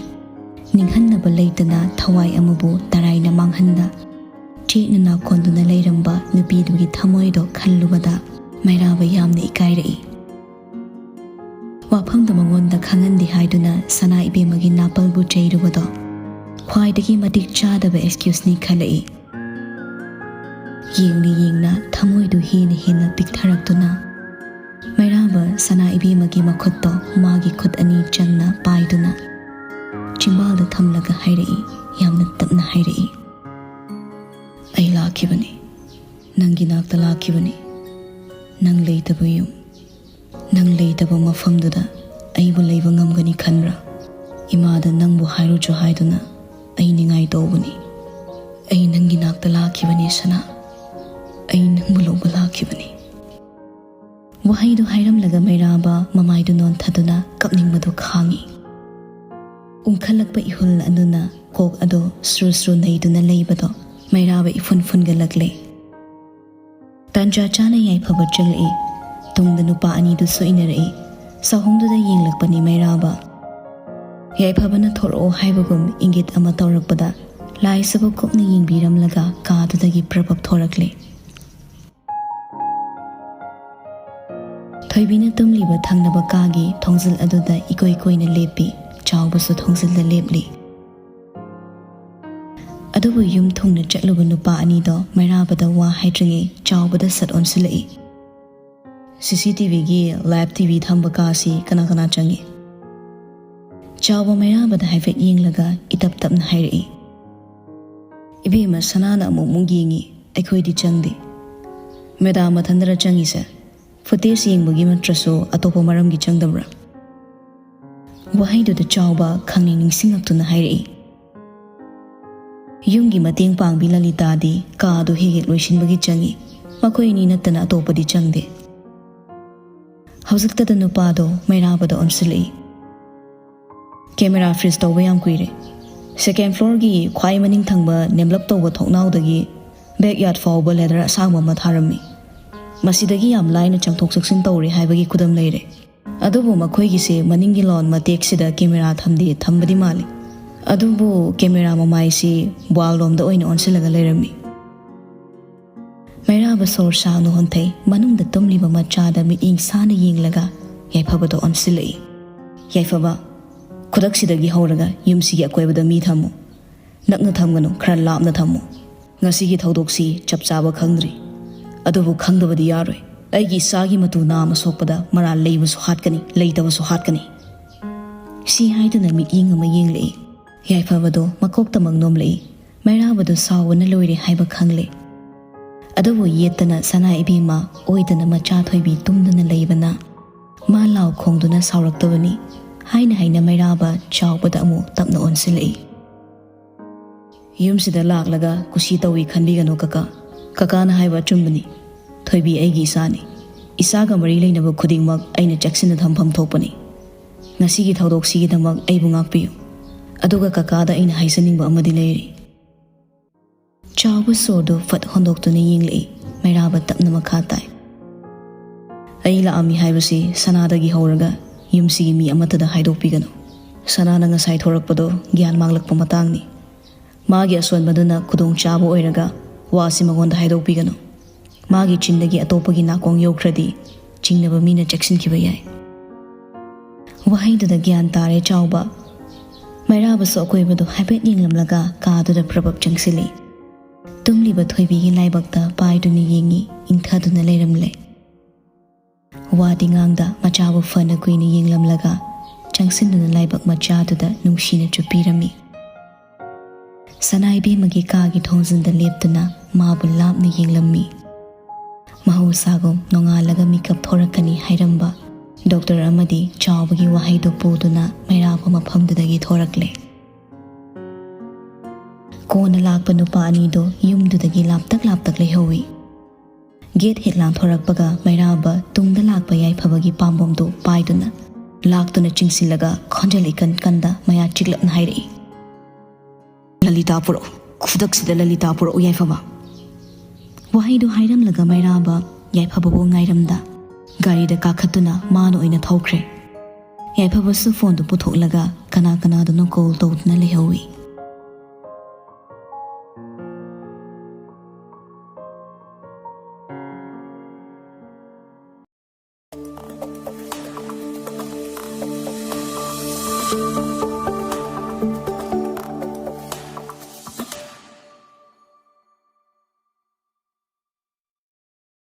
ꯅꯤꯡꯍꯟꯅꯕ ꯂꯩꯇꯅ ꯊꯋꯥꯏ ꯑꯃꯕꯨ ꯇꯔꯥꯏꯅ ꯃꯥꯡꯍꯟꯗ ꯆꯦꯠꯅ ꯅꯥꯀꯣꯟꯗꯨꯅ ꯂꯩꯔꯝꯕ ꯅꯨꯄꯤꯗꯨꯒꯤ ꯊꯃꯣꯏꯗꯣ ꯈꯜꯂꯨꯕꯗ ꯃꯩꯔꯥꯕ ꯌꯥꯝꯅ ꯏꯀꯥꯏꯔꯛꯏ꯫ ꯋꯥꯐꯝꯗꯣ ꯃꯉꯣꯟꯗ ꯈꯪꯍꯟꯗꯦ ꯍꯥꯏꯗꯨꯅ ꯁꯅꯥ ꯏꯕꯦꯝꯃꯒꯤ ꯅꯥꯄꯜꯕꯨ ꯆꯩꯔꯨꯕꯗꯣ ꯈ꯭ꯋꯥꯏꯗꯒꯤ ꯃꯇꯤꯛ ꯆꯥꯗꯕ ꯑꯦꯛꯁꯀ꯭ꯌꯨꯁꯅꯤ ꯈꯜꯂꯛꯏ꯫ ꯌꯦꯡꯅ ꯌꯦꯡꯅ ꯊꯃꯣꯏꯗꯨ ꯍꯦꯟꯅ ꯍꯦꯟꯅ ꯄꯤꯛꯊꯔꯛꯇꯨꯅ ꯃꯩꯔꯥꯕ ꯁꯅꯥ ꯏꯕꯦꯝꯃꯒꯤ ꯃꯈꯨꯠꯇꯣ ꯃꯥꯒꯤ ꯈꯨꯠ ꯑꯅꯤ ꯆꯪꯅ ꯄꯥꯏꯗꯨꯅ ꯆꯤꯝꯕꯥꯜꯗ ꯊꯝꯂꯒ ꯍꯥꯏꯔꯛꯏ, ꯌꯥꯝꯅ ꯇꯞꯅ ꯍꯥꯏꯔꯛꯏ, "ꯑꯩ ꯂꯥꯛꯈꯤꯕꯅꯤ, ꯅꯪꯒꯤ ꯅꯥꯛꯇ ꯂꯥꯛꯈꯤꯕꯅꯤ꯫ ꯅꯪ ꯂꯩꯇꯕ ꯌꯨꯝ, ꯅꯪ ꯂꯩꯇꯕ ꯃꯐꯝꯗꯨꯗ ꯑꯩꯕꯨ ꯂꯩꯕ ꯉꯝꯒꯅꯤ ꯈꯟꯕ꯭ꯔꯥ? ꯏꯃꯥꯗ ꯅꯪꯕꯨ ꯍꯥꯏꯔꯨꯆꯣ ꯍꯥꯏꯗꯨꯅ ꯑꯩ ꯅꯤꯡꯉꯥꯏ ꯇꯧꯕꯅꯤ꯫ ꯑꯩ ꯅꯪꯒꯤ ꯅꯥꯛꯇ ꯂꯥꯛꯈꯤꯕꯅꯤ ꯁꯅꯥ, ꯑꯩ ꯅꯪꯕꯨ ꯂꯧꯕ ꯂꯥꯛꯈꯤꯕꯅꯤ꯫" ꯋꯥꯍꯩꯗꯨ ꯍꯥꯏꯔꯝꯂꯒ ꯃꯩꯔꯥꯕ ꯃꯃꯥꯏꯗꯨ ꯅꯣꯟꯊꯗꯨꯅ ꯀꯞꯅꯤꯡꯕꯗꯨ ꯈꯥꯡꯏ꯫ ꯎꯪꯈꯠꯂꯛꯄ ꯏꯍꯨꯜ ꯑꯗꯨꯅ ꯀꯣꯛ ꯑꯗꯨ ꯁ꯭ꯔꯨ ꯁ꯭ꯔꯨ ꯅꯩꯗꯨꯅ ꯂꯩꯕꯗꯣ ꯃꯩꯔꯥꯕ ꯏꯐꯨꯟ ꯐꯨꯟꯒꯠꯂꯛꯂꯦ꯫ ꯇꯥꯟꯖꯥ ꯆꯥꯅ ꯌꯥꯏꯐꯕ ꯆꯪꯂꯛꯏ꯫ ꯇꯨꯡꯗ ꯅꯨꯄꯥ ꯑꯅꯤꯗꯨꯁꯨ ꯏꯟꯅꯔꯛꯏ꯫ ꯆꯥꯛꯍꯣꯡꯗꯨꯗ ꯌꯦꯡꯂꯛꯄꯅꯤ ꯃꯩꯔꯥꯕ꯫ ꯌꯥꯏꯐꯕꯅ ꯊꯣꯔꯛꯑꯣ ꯍꯥꯏꯕꯒꯨꯝ ꯏꯪꯒꯤꯠ ꯑꯃ ꯇꯧꯔꯛꯄꯗ ꯂꯥꯏꯁꯤꯕꯨ ꯀꯨꯞꯅ ꯌꯦꯡꯕꯤꯔꯝꯂꯒ ꯀꯥꯗꯨꯗꯒꯤ ꯄ꯭ꯔꯞ ꯄ꯭ꯔꯞ ꯊꯣꯔꯛꯂꯦ꯫ ꯊꯣꯏꯕꯤꯅ ꯇꯨꯝꯂꯤꯕ ꯊꯪꯅꯕ ꯀꯥꯒꯤ ꯊꯣꯡꯖꯤꯜ ꯑꯗꯨꯗ ꯏꯀꯣꯏ ꯀꯣꯏꯅ ꯂꯦꯞꯄꯤ꯫ ꯆꯥꯎꯕꯁꯨ ꯊꯣꯡꯖꯤꯜꯗ ꯂꯦꯞꯂꯤ꯫ ꯑꯗꯨꯕꯨ ꯌꯨꯝ ꯊꯨꯡꯅ ꯆꯠꯂꯨꯕ ꯅꯨꯄꯥ ꯑꯅꯤꯗꯣ ꯃꯩꯔꯥꯕꯗ ꯋꯥ ꯍꯥꯏꯗ꯭ꯔꯤꯉꯩ ꯆꯥꯎꯕꯗ ꯁꯠ ꯑꯣꯟꯁꯤꯜꯂꯛꯏ꯫ "ꯁꯤ ꯁꯤ ꯇꯤ ꯚꯤꯒꯤ ꯂꯥꯏꯚ ꯇꯤ ꯚꯤ ꯊꯝꯕ ꯀꯥꯁꯤ ꯀꯅꯥ ꯀꯅꯥ ꯆꯪꯉꯤ?" ꯆꯥꯎꯕ ꯃꯩꯔꯥꯕꯗ ꯍꯥꯏꯐꯦꯠ ꯌꯦꯡꯂꯒ ꯏꯇꯞ ꯇꯞꯅ ꯍꯥꯏꯔꯛꯏ, "ꯏꯕꯦꯝꯃ ꯁꯅꯥꯅ ꯑꯃꯨꯛ ꯑꯃꯨꯛ ꯌꯦꯡꯉꯤ, ꯑꯩꯈꯣꯏꯗꯤ ꯆꯪꯗꯦ꯫" "ꯃꯦꯗꯥꯝ ꯃꯊꯟꯗꯔ ꯆꯪꯉꯤꯁꯦ? ꯐꯨꯇꯦꯖ ꯌꯦꯡꯕꯒꯤ ꯅꯠꯇ꯭ꯔꯁꯨ ꯑꯇꯣꯞꯄ ꯃꯔꯝꯒꯤ ꯆꯪꯗꯕ꯭ꯔꯥ?" ꯋꯥꯍꯩꯗꯨꯗ ꯆꯥꯎꯕ ꯈꯪꯅꯤꯡ ꯅꯤꯡꯁꯤꯡꯂꯛꯇꯨꯅ ꯍꯥꯏꯔꯛꯏ꯫ ꯌꯨꯝꯒꯤ ꯃꯇꯦꯡ ꯄꯥꯡꯕꯤ ꯂꯂꯤꯇꯥꯗꯤ ꯀꯥ ꯑꯗꯨ ꯍꯦꯛ ꯍꯦꯛ ꯂꯣꯏꯁꯤꯟꯕꯒꯤ ꯆꯪꯏ꯫ ꯃꯈꯣꯏ ꯑꯅꯤ ꯅꯠꯇꯅ ꯑꯇꯣꯞꯄꯗꯤ ꯆꯪꯗꯦ꯫ ꯍꯧꯖꯤꯛꯇꯗ ꯅꯨꯄꯥꯗꯣ ꯃꯩꯔꯥꯕꯗ ꯑꯣꯟꯁꯤꯜꯂꯛꯏ꯫ "ꯀꯦꯃꯦꯔꯥ ꯐ꯭ꯔꯤꯖ ꯇꯧꯕ ꯌꯥꯝ ꯀꯨꯏꯔꯦ꯫ ꯁꯦꯀꯦꯟ ꯐ꯭ꯂꯣꯔꯒꯤ ꯈ꯭ꯋꯥꯏ ꯃꯅꯤꯡ ꯊꯪꯕ ꯅꯦꯝꯂꯞ ꯇꯧꯕ ꯊꯣꯡꯅꯥꯎꯗꯒꯤ ꯕꯦꯛ ꯌꯥꯔꯗ ꯐꯥꯎꯕ ꯂꯦꯗꯔ ꯑꯁꯥꯡꯕ ꯑꯃ ꯊꯥꯔꯝꯃꯤ꯫ ꯃꯁꯤꯗꯒꯤ ꯌꯥꯝ ꯂꯥꯏꯅ ꯆꯪꯊꯣꯛ ꯆꯪꯁꯤꯟ ꯇꯧꯔꯦ ꯍꯥꯏꯕꯒꯤ ꯈꯨꯗꯝ ꯂꯩꯔꯦ꯫ ꯑꯗꯨꯕꯨ ꯃꯈꯣꯏꯒꯤꯁꯦ ꯃꯅꯤꯡꯒꯤ ꯂꯥꯎꯟ ꯃꯇꯦꯛꯁꯤꯗ ꯀꯦꯃꯦꯔꯥ ꯊꯝꯗꯦ, ꯊꯝꯕꯗꯤ ꯃꯥꯜꯂꯤ꯫ ꯑꯗꯨꯕꯨ ꯀꯦꯃꯦꯔꯥ ꯃꯃꯥꯏꯁꯤ ꯋꯥꯜ ꯂꯣꯝꯗ ꯑꯣꯏꯅ ꯑꯣꯟꯁꯤꯜꯂꯒ ꯂꯩꯔꯝꯃꯤ꯫" ꯃꯩꯔꯥꯕ ꯁꯣꯔ ꯁꯥꯡꯅ ꯍꯣꯟꯊꯩ꯫ ꯃꯅꯨꯡꯗ ꯇꯨꯝꯂꯤꯕ ꯃꯆꯥꯗ ꯃꯤꯠꯌꯦꯡ ꯁꯥꯅ ꯌꯦꯡꯂꯒ ꯌꯥꯏꯐꯕꯗ ꯑꯣꯟꯁꯤꯜꯂꯛꯏ꯫ "ꯌꯥꯏꯐꯕ, ꯈꯨꯗꯛꯁꯤꯗꯒꯤ ꯍꯧꯔꯒ ꯌꯨꯝꯁꯤꯒꯤ ꯑꯀꯣꯏꯕꯗ ꯃꯤ ꯊꯝꯃꯨ꯫ ꯅꯛꯅ ꯊꯝꯒꯅꯨ, ꯈꯔ ꯂꯥꯞꯅ ꯊꯝꯃꯨ꯫ ꯉꯁꯤꯒꯤ ꯊꯧꯗꯣꯛꯁꯤ ꯆꯞ ꯆꯥꯕ ꯈꯪꯗ꯭ꯔꯤ, ꯑꯗꯨꯕꯨ ꯈꯪꯗꯕꯗꯤ ꯌꯥꯔꯣꯏ꯫ ꯑꯩꯒꯤ ꯏꯆꯥꯒꯤ ꯃꯇꯨ ꯅꯥꯝꯃ ꯁꯣꯛꯄꯗ ꯃꯔꯥꯜ ꯂꯩꯕꯁꯨ ꯍꯥꯠꯀꯅꯤ, ꯂꯩꯇꯕꯁꯨ ꯍꯥꯠꯀꯅꯤ꯫" ꯁꯤ ꯍꯥꯏꯗꯨꯅ ꯃꯤꯠꯌꯦꯡ ꯑꯃ ꯌꯦꯡꯂꯛꯏ꯫ ꯌꯥꯏꯐꯕꯗꯣ ꯃꯀꯣꯛꯇꯃꯛ ꯅꯣꯝꯂꯛꯏ꯫ ꯃꯩꯔꯥꯕꯗꯣ ꯁꯥꯎꯕꯅ ꯂꯣꯏꯔꯦ ꯍꯥꯏꯕ ꯈꯪꯂꯦ꯫ ꯑꯗꯨꯕꯨ ꯌꯦꯠꯇꯅ ꯁꯅꯥ ꯏꯕꯦꯝꯃ, ꯑꯣꯏꯗꯅ ꯃꯆꯥ ꯊꯣꯏꯕꯤ ꯇꯨꯝꯗꯨꯅ ꯂꯩꯕꯅ ꯃꯥ ꯂꯥꯎ ꯈꯣꯡꯗꯨꯅ ꯁꯥꯎꯔꯛꯇꯕꯅꯤ ꯍꯥꯏꯅ ꯍꯥꯏꯅ ꯃꯩꯔꯥꯕ ꯆꯥꯎꯕꯗ ꯑꯃꯨꯛ ꯇꯞꯅ ꯑꯣꯟꯁꯤꯜꯂꯛꯏ꯫ "ꯌꯨꯝꯁꯤꯗ ꯂꯥꯛꯂꯒ ꯀꯨꯁꯤ ꯇꯧꯏ ꯈꯟꯕꯤꯒꯅꯨ ꯀꯀꯥ꯫ ꯀꯀꯥꯅ ꯍꯥꯏꯕ ꯑꯆꯨꯝꯕꯅꯤ꯫ ꯊꯣꯏꯕꯤ ꯑꯩꯒꯤ ꯏꯆꯥꯅꯤ꯫ ꯏꯆꯥꯒ ꯃꯔꯤ ꯂꯩꯅꯕ ꯈꯨꯗꯤꯡꯃꯛ ꯑꯩꯅ ꯆꯦꯛꯁꯤꯟꯅ ꯊꯝꯐꯝ ꯊꯣꯛꯄꯅꯤ꯫ ꯉꯁꯤꯒꯤ ꯊꯧꯗꯣꯛꯁꯤꯒꯤꯗꯃꯛ ꯑꯩꯕꯨ ꯉꯥꯛꯄꯤꯌꯨ꯫ ꯑꯗꯨꯒ ꯀꯀꯥꯗ ꯑꯩꯅ ꯍꯥꯏꯖꯅꯤꯡꯕ ꯑꯃꯗꯤ ꯂꯩꯔꯤ꯫" ꯆꯥꯎꯕ ꯁꯣꯔꯗꯨ ꯐꯠ ꯍꯣꯟꯗꯣꯛꯇꯨꯅ ꯌꯦꯡꯂꯛꯏ꯫ ꯃꯩꯔꯥꯕ ꯇꯞꯅ ꯃꯈꯥ ꯇꯥꯏ꯫ "ꯑꯩ ꯂꯥꯛꯑꯝꯃꯤ ꯍꯥꯏꯕꯁꯤ ꯁꯅꯥꯗꯒꯤ ꯍꯧꯔꯒ ꯌꯨꯝꯁꯤꯒꯤ ꯃꯤ ꯑꯃꯠꯇꯗ ꯍꯥꯏꯗꯣꯛꯄꯤꯒꯅꯨ꯫ ꯁꯅꯥꯅ ꯉꯁꯥꯏ ꯊꯣꯔꯛꯄꯗꯣ ꯒ꯭ꯌꯥꯟ ꯃꯥꯡꯂꯛꯄ ꯃꯇꯥꯡꯅꯤ꯫ ꯃꯥꯒꯤ ꯑꯁꯣꯟꯕꯗꯨꯅ ꯈꯨꯗꯣꯡꯆꯥꯕ ꯑꯣꯏꯔꯒ ꯋꯥꯁꯤ ꯃꯉꯣꯟꯗ ꯍꯥꯏꯗꯣꯛꯄꯤꯒꯅꯨ꯫ ꯃꯥꯒꯤ ꯆꯤꯟꯗꯒꯤ ꯑꯇꯣꯞꯄꯒꯤ ꯅꯥꯀꯣꯡ ꯌꯧꯈ꯭ꯔꯗꯤ ꯆꯤꯡꯅꯕ ꯃꯤꯅ ꯆꯦꯛꯁꯤꯟꯈꯤꯕ ꯌꯥꯏ꯫" ꯋꯥꯍꯩꯗꯨꯗ ꯒ꯭ꯌꯥꯟ ꯇꯥꯔꯦ ꯆꯥꯎꯕ꯫ ꯃꯩꯔꯥꯕꯁꯨ ꯑꯀꯣꯏꯕꯗꯨ ꯍꯥꯏꯐꯦꯠ ꯌꯦꯡꯂꯝꯂꯒ ꯀꯥꯗꯨꯗ ꯄ꯭ꯔꯕꯞ ꯆꯪꯁꯤꯜꯂꯤ꯫ ꯇꯨꯝꯂꯤꯕ ꯊꯣꯏꯕꯤꯒꯤ ꯂꯥꯏꯕꯛꯇ ꯄꯥꯏꯗꯨꯅ ꯌꯦꯡꯉꯤ, ꯏꯪꯊꯗꯨꯅ ꯂꯩꯔꯝꯂꯦ꯫ ꯋꯥꯗꯤ ꯉꯥꯡꯗ ꯃꯆꯥꯕꯨ ꯐꯅ ꯀꯨꯏꯅ ꯌꯦꯡꯂꯝꯂꯒ ꯆꯪꯁꯤꯟꯗꯨꯅ ꯂꯥꯏꯕꯛ ꯃꯆꯥꯗꯨꯗ ꯅꯨꯡꯁꯤꯅ ꯆꯨꯞꯄꯤꯔꯝꯃꯤ꯫ ꯁꯅꯥ ꯏꯕꯦꯝꯃꯒꯤ ꯀꯥꯒꯤ ꯊꯣꯡꯖꯤꯟꯗ ꯂꯦꯞꯇꯨꯅ ꯃꯥꯕꯨ ꯂꯥꯞꯅ ꯌꯦꯡꯂꯝꯃꯤ꯫ ꯃꯍꯧꯁꯥꯒꯨꯝ ꯅꯣꯡꯉꯥꯜꯂꯒ ꯃꯤꯀꯞ ꯊꯣꯔꯛꯀꯅꯤ ꯍꯥꯏꯔꯝꯕ ꯗꯣꯛꯇꯔ ꯑꯃꯗꯤ ꯆꯥꯎꯕꯒꯤ ꯋꯥꯍꯩꯗꯨ ꯄꯨꯗꯨꯅ ꯃꯩꯔꯥꯕ ꯃꯐꯝꯗꯨꯗꯒꯤ ꯊꯣꯔꯛꯂꯦ꯫ ꯀꯣꯟꯅ ꯂꯥꯛꯄ ꯅꯨꯄꯥ ꯑꯅꯤꯗꯨ ꯌꯨꯝꯗꯨꯗꯒꯤ ꯂꯥꯞꯇꯛ ꯂꯥꯞꯇꯛ ꯂꯩꯍꯧꯏ꯫ ꯒꯦꯠ ꯍꯦꯛ ꯂꯥꯟꯊꯣꯔꯛꯄꯒ ꯃꯩꯔꯥꯕ ꯇꯨꯡꯗ ꯂꯥꯛꯄ ꯌꯥꯏꯐꯕꯒꯤ ꯄꯥꯝꯕꯣꯝꯗꯨ ꯄꯥꯏꯗꯨꯅ ꯂꯥꯛꯇꯨꯅ ꯆꯤꯡꯁꯤꯜꯂꯒ ꯈꯣꯟꯖꯦꯜ ꯏꯀꯟ ꯀꯟꯗ ꯃꯌꯥ ꯆꯤꯛꯂꯞꯅ ꯍꯥꯏꯔꯛꯏ, "ꯂꯂꯤꯇꯥ ꯄꯨꯔꯛꯎ, ꯈꯨꯗꯛꯁꯤꯗ ꯂꯂꯤꯇꯥ ꯄꯨꯔꯛꯎ ꯌꯥꯏꯐꯕ!" ꯋꯥꯍꯩꯗꯨ ꯍꯥꯏꯔꯝꯂꯒ ꯃꯩꯔꯥꯕ ꯌꯥꯏꯐꯕꯕꯨ ꯉꯥꯏꯔꯝꯗ ꯒꯥꯔꯤꯗ ꯀꯥꯈꯠꯇꯨꯅ ꯃꯥꯅ ꯑꯣꯏꯅ ꯊꯧꯈ꯭ꯔꯦ꯫ ꯌꯥꯏꯐꯕꯁꯨ ꯐꯣꯟꯗꯨ ꯄꯨꯊꯣꯛꯂꯒ ꯀꯅꯥ ꯀꯅꯥꯗꯅꯣ ꯀꯣꯜ ꯇꯧꯗꯨꯅ ꯂꯩꯍꯧꯏ꯫